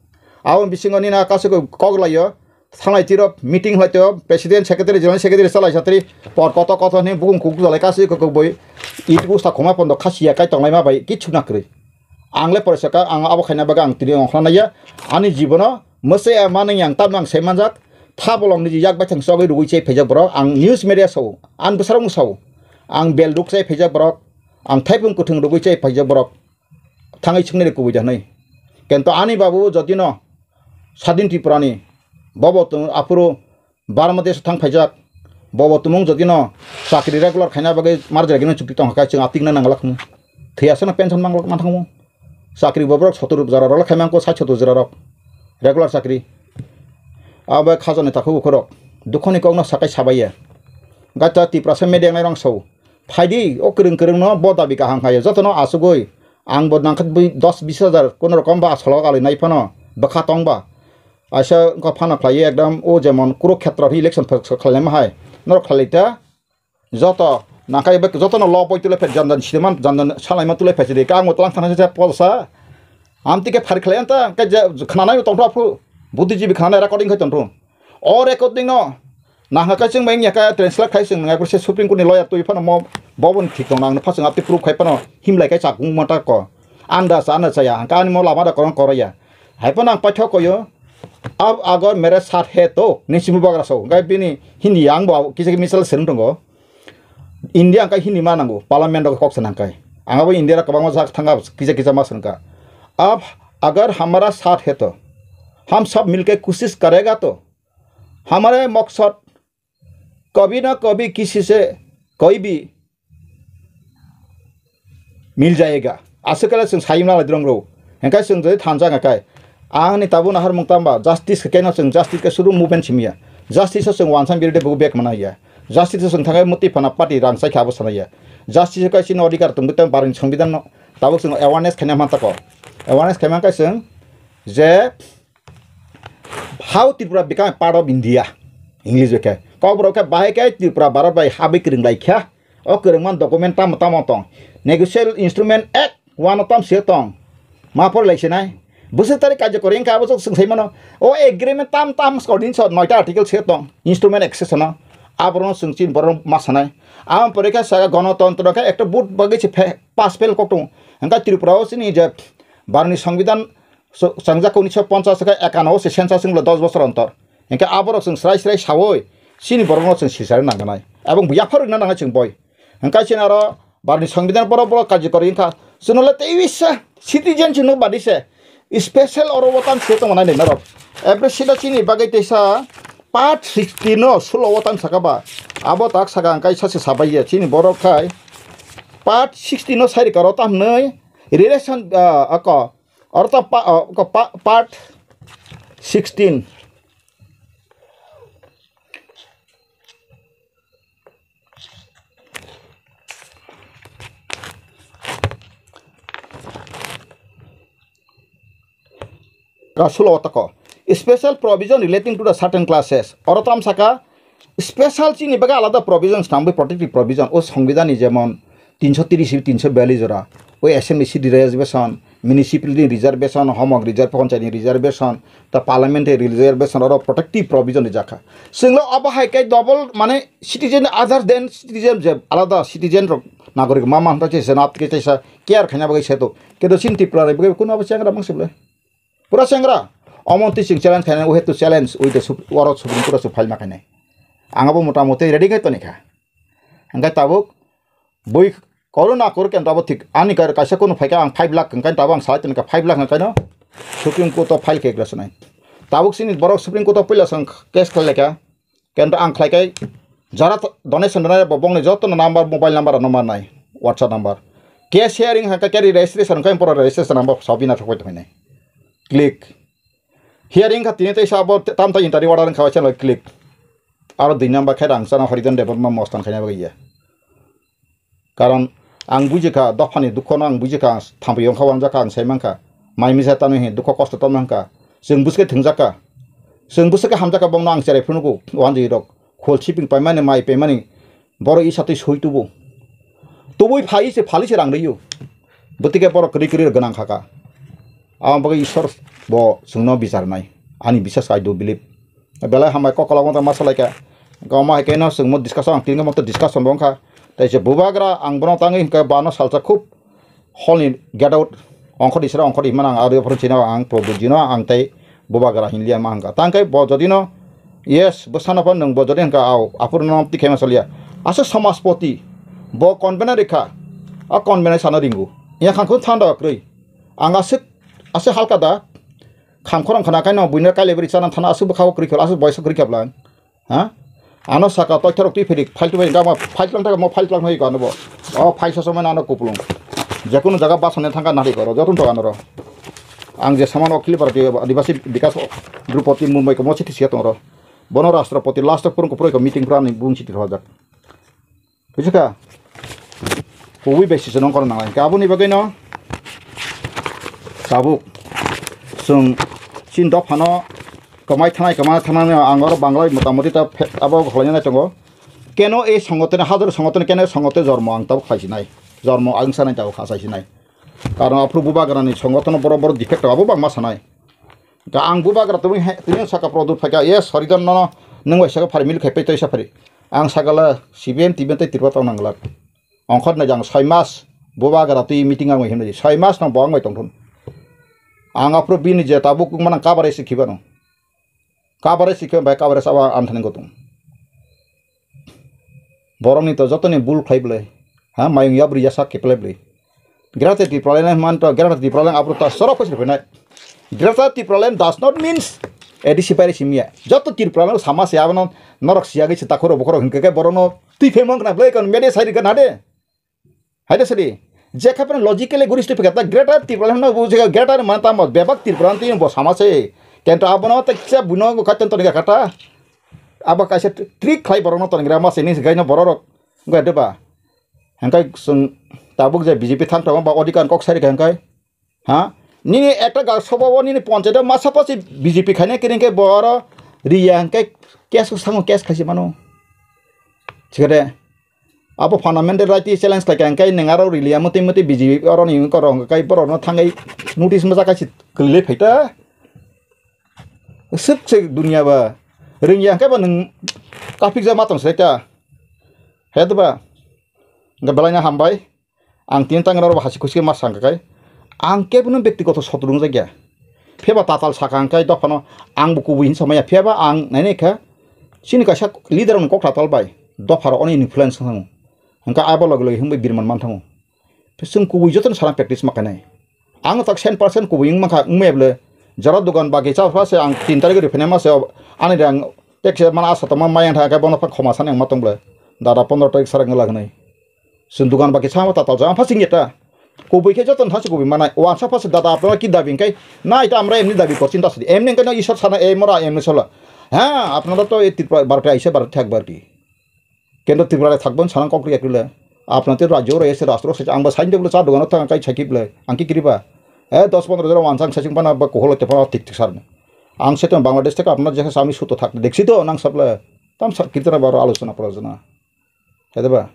Aboni bisingo nini kaisa kok laio, thanglai tiro meeting hlai tiro, president, secretary, general secretary chalai satri, por koto koto hwnwi bukung kuk jalai kaisa kok bui, it usta khoma pondo khasiya kai tonglaima bai kichu na kwrwi. Ang le poresa ka, ang abo khaina bagwi ang tini ongkhorna naiya. Ani jibono mwsai manwi ang tamno ang sai manjak. Tha bolong niji yak baithang chogwi rwgwi chai phaijak borok. Ang news media sao, ang bwsarokno sao. Ang bel ruk chai phaijak borok. Ang thaipung kwthwng rwgwi chai phaijak borok. Thangwi swngnai de kubui da hwnwi. Kento ani babu jodino Sadin Tripurani bobo tong aphuru Barma desh thang phaijak, bobo tumung jodino chakri regular khaina bagwi marjagino chukti tongkha khe chwng atikna nangla khmu. Thwiya sano pension manglok manthangmo. Chakri boborok sotor jora rok khaimang ko sat sotor jora rok. Regular chakri. Abo khajani takhuk ukhorok. Dukhoni kokno sakai sabaiya. Gaita Tiprasa media nai rong sao. Phaidi o kwrwng kwrwngno bo dabi kaham khaio. Jotono asugwi ang bo nangkha bui dos bis hajar kono rokom ba asolo kali nai phano bwkha tong ba. Aisa wngkha phano khlaiwi ekdom o jemon Kurukhetra election khlailai ma hai. Norok khlailai ta joto nangkha ebe jotono lo poi tule phet janjan sinema janjan salaima tule phet sidi kang o tlang thana se polsa. Amtike phari khlai anta ke je khnanai tongtho aphu buddhijibi khnanai recording khai tongtho. O recording no nahna kai chwng bai wngya khe translate khai chwng nang se Supreme Court ni lawyer twi phano mo boboni thik tong nang phaswng aptwi proof khai phano himlai kai chakung mata ko. Anda sa anda chaya hangka ani mo lama da korong koroya. Hai phano ang paithak koyo. Ab agar mere saath hai to ni simu bagra so. Gai bini Hindi yang bo kisa misal sereng tongo. India hangka Hindi ma nango, parliament rok kok sanang kai. Ang abo India rok kwbangma jak thanga kisa kisa ma sanka. Ab agar hamara saath hai to, hum sab milke koshish karega to, hamare maksad kabhi na kabhi kisi se kabhi bhi mil jayega. Aswk khe chwng sayung nalai drong rw. Hengkai chwng jodi thansa hengkai. Ang ni tabuk nahar mung tamba justice khe keno chwng justice khe suru movement simiya. Justice o chwng wansa birde buku bek mana ya. Justice o chwng thangai muti phana party rang sai kha abo sana ya. Justice o kaisa no adhikar tong bwtang barni songbidan no tabuk chwng awareness khaina man tako. Awareness khaima kai chwng je How Tripura become a part of India? English bai khe. Kokborok khe bahai khe Tripura Bharat bai habwi kwrwng lai kha. O kwrwngma document tamo tamo tong. Negotiable Instrument Act one o tam se tong. Ma pori lai sinai. Bwswk tarik karjokori wngkha abo chwng sai mano. O agreement tam tam skorni so noita article se tong. Instrument access no. Aborok chwng chin borok ma sanai. Aboni pore khe saka gonotontro khe ekta vote bagwi se phe-, pass fail kok tong. Hwnkhe Tripura o chini je Bharani Songbidan so-, changjak unisho ponchas khe ekano se census wnglo dos bosor ontor. Hingke aborok chwng srai srai sawi chini borokno chwng sisari nangjanai. Ebong yapharwi na nangnai chwng boi. Hingke chini aro Bharani Songbidan borok borok karjikori wngkha. Chwngno le tei bisa citizen chwngno badi se special oro o tam se tongmani norok. Ebri sida chini bagwi teisa part sixty no sulo o tam saka ba. Abo tak saka hingke sachi sabai ya chini borok khai part sixty no sai rikaro tam hwnwi relation, ah, ako Oro ta pa-, o, ko pa-, part sixteen. Ka sulo tako. Special provision relating to the certain classes. Oro tam saka special chini bagwi alada provision swnamwi protective provision. O Songbidan ni jemon tinso tiris, tinso biyallis jora. O S M E C reservation, municipality reservation, homok reserve, panchayat ni reservation, ta parliament ni reservation, oro protective provision rijak kha. Chwngno abo hai khe double mane citizen other than citizen je alada citizen rok nagorik ma man ta che senat ke che sa care khaina bagwi seto. Kedo sin Tripura rai bagwi kuno abo chengra mang sible. Pura chengra. Omo twi chwng challenge khaina, we have to challenge with the Sup-, oro Supreme Court o file ma khainai. Ang abo mota moti ready khai tonikha. Hingke tabuk bui koruna kuru kendra bo thik ani kar kaisa kunu phaikha ang five lakh hingke tabuk ang salai tonikha five lakh hingke no Supreme Court o file khe glasinai. Tabuk sini borok Supreme Court o puila sang case khlai laikha. Kento ang khlai kai jara donation rwnai bo bongni joto no number, mobile number no manai, WhatsApp number. Case hearing hingke kari registration hingke poro registration number sabina thokbai tongmani. Click. Hearing kha tini teisa abo tam ta interview order wngkha, channel click. Aro dui number khe rang chana Haridan Debbarma mostan khaina bagwi ya. Karon ang bujikha, dophani dukhono ang bujikha, thampui wngkha, wanjakha, ang sai mankha. Mai misa tamo hin dukho kosto tamo hwnkha. Chwng bwswkhe thwngjakha. Chwng bwswkhe hamjakha, bongno ang cherai phunukgo, wanjwi rok. Khol siping paimani, mai paimani, borok isa twi soi tubu. Tubui phai se, phali se rang rwio. Bwtwkhe borok kwrwi kwrwi rok gwnang khaka. Aboni bagwi Ishwar bo chwngno bichar nai. Ani biswas, I do believe. Belai hambai kok kolok wngtang ma salaikha. Hwnkhe omo hai khe no chwngmo discussion, ang tini mo discussion bo wngkha. Tei se bubagra ang bono tangwi hwnkhe bano salsa khub hall ni get out ongkhordi sira ongkhordi himano ang aro phone chino ang Pradyot jino ang tei bubagra hinliya ma hwnkha. Tangkhe bo jodino yes bwsano phan nwng bo jodi hwnkha au aphuru no tikhe ma salia. Asa samaspoti bo convener rikha. A convener sana ringu. Yakhang khun thanda kwrwi. Ang aswk, aswk halka da. Kham khorang khana kaino buino kailai bwrwi chana thana aswk bwkha o kwrwi khwla, aswk boysa kwrwi khwla. Ha? Ano saka toithorok twi phiri file twi gama file tlang thaka mo file tlang thai gano bo. O file soso mano ano kupulung. Jekunu jaga basone thangka nari koro jotun to anoro. Ang je samano Akhil Bharatiya Adivasi Bikas Drupadi Murmai ko mo chithi siya tongro. Bono Rashtrapati last of purung ko puroi ko meeting pura ni bung chithi rojak. Bujiska? Kubui bai sisonong kono nanglai. Hingke aboni bagwino tabuk chwng chini dophano kwmai thanai, kwmai thanai ang oro Bangla motamoti ta phe-, abo khlaina nai tongo. Keno e songothone, hazaro songothone, keno e songothone jormo ang tabuk khai sinai. Jormo ang sanai tabuk kha sai sinai. Karon aphuru bubagrani songothon borok, borok defect abo bangma sanai. Ka ang bubagra tubui he, tini saka Pradyot phaikha, yes, Haridan no, nwng bai saka phari mil khai pai tei sa phari. Ang sakala C P M, T P M tei Tripura tong nangla. Ongkhor nai jang soi mas, bubagra twi meeting ang bai himnai, soi mas no bo ang bai tongthun. Ang aphuru bini je tabuk manang kabare si khibano. Kabare si khiba bai kabare sawa anthani gotung. Borokni to jotoni bul khlai bwlai. Ha, mayung yabri yasa khe plai bwlai. Greater Tipraland man to Greater Tipraland abro ta sorok phaisir phainai. Greater Tipraland does not means A D C virus himya. Joto Tipraland sama se abono norok siyagwi se takhoro bokhoro hinkhe khe borokno twi phemong khna bwlai kon media sai rikha na de. Haide sadi. Jekha phano logically guri stupid kata Greater Tipraland hwnna bo jekha Greater man tamo bebak Tipraland twi bo sama se. Kento abono ta kisa buino kaiton toni kata. Abo kaisa trick khlai borokno toni gra ma se ni gaino borok rok. Wngkha de ba? Hingkai chwng tabuk je B J P thang tongo ba odhikar kok sai rikha hingkai. Ha? Nini ekta ga sobo o nini ponchayat o masa posi B J P khaina kiring khe bo oro riya hingkai case ko sango case khaisi mano. Chikade abo fundamental right challenge khlai kha hingkai neng aro riliya mutwi mutwi B J P oro ni koro hingkai borok no thangai notice masa kaisi kwlwi phaita. Swk se dunia ba. Ringya hingke ba nwng kapikjak ma tong se ta. He to ba. Hingke belai no hambai. Ang tini tang rok hasi khusi ma sang kai. Ang kebo no bektigoto sotro wngjakya. Phiya ba tatal saka hingke dophano ang bo kubui hin samaya. Phiya ba ang nainai kha. Chini kaisa leader rok ni kok tatal bai. Dopha rok oni influence wng thango. Hingke abo loge loge himbai birman man thango. Chwng kubui jotono sana practice ma khainai. Ang tak cent percent kubui wng mankha, wng maya bwle. Jora dogan bagi cha pha se ang tin tarikh ri phainai ma se ani rang tek se mana asa tongma mayang tha khe bono pha khoma sani ang ma tong bwle. Dada pondro tarikh sara ngla gnai. Chwng dogan bagi cha ma tatal ja pha sing eta. Kubui khe jotono tha se kubui manai. Wansa pha se dada apno ki dabi kai. Nai ta amra emni dabi korchin ta sidi. Emni kai no isor sana emora emni sola. Ha, apnara to e Tripura barta aise barta thak barki. Kendro Tripura le thakbon sanang kok riya krile. Apna te rajyo raya se rastro se ang ba sain deblo cha dogano thang kai chaki ble. Ang ki kiriba. Eh, dos pondro jora wansang sesing pana ba koholo te pana tik tik sarne. Ang se to Bangladesh theke apna jekha sami suto thak. Deksi to nang sable. Tam sa kirtana baro alochona prajona. Hede ba?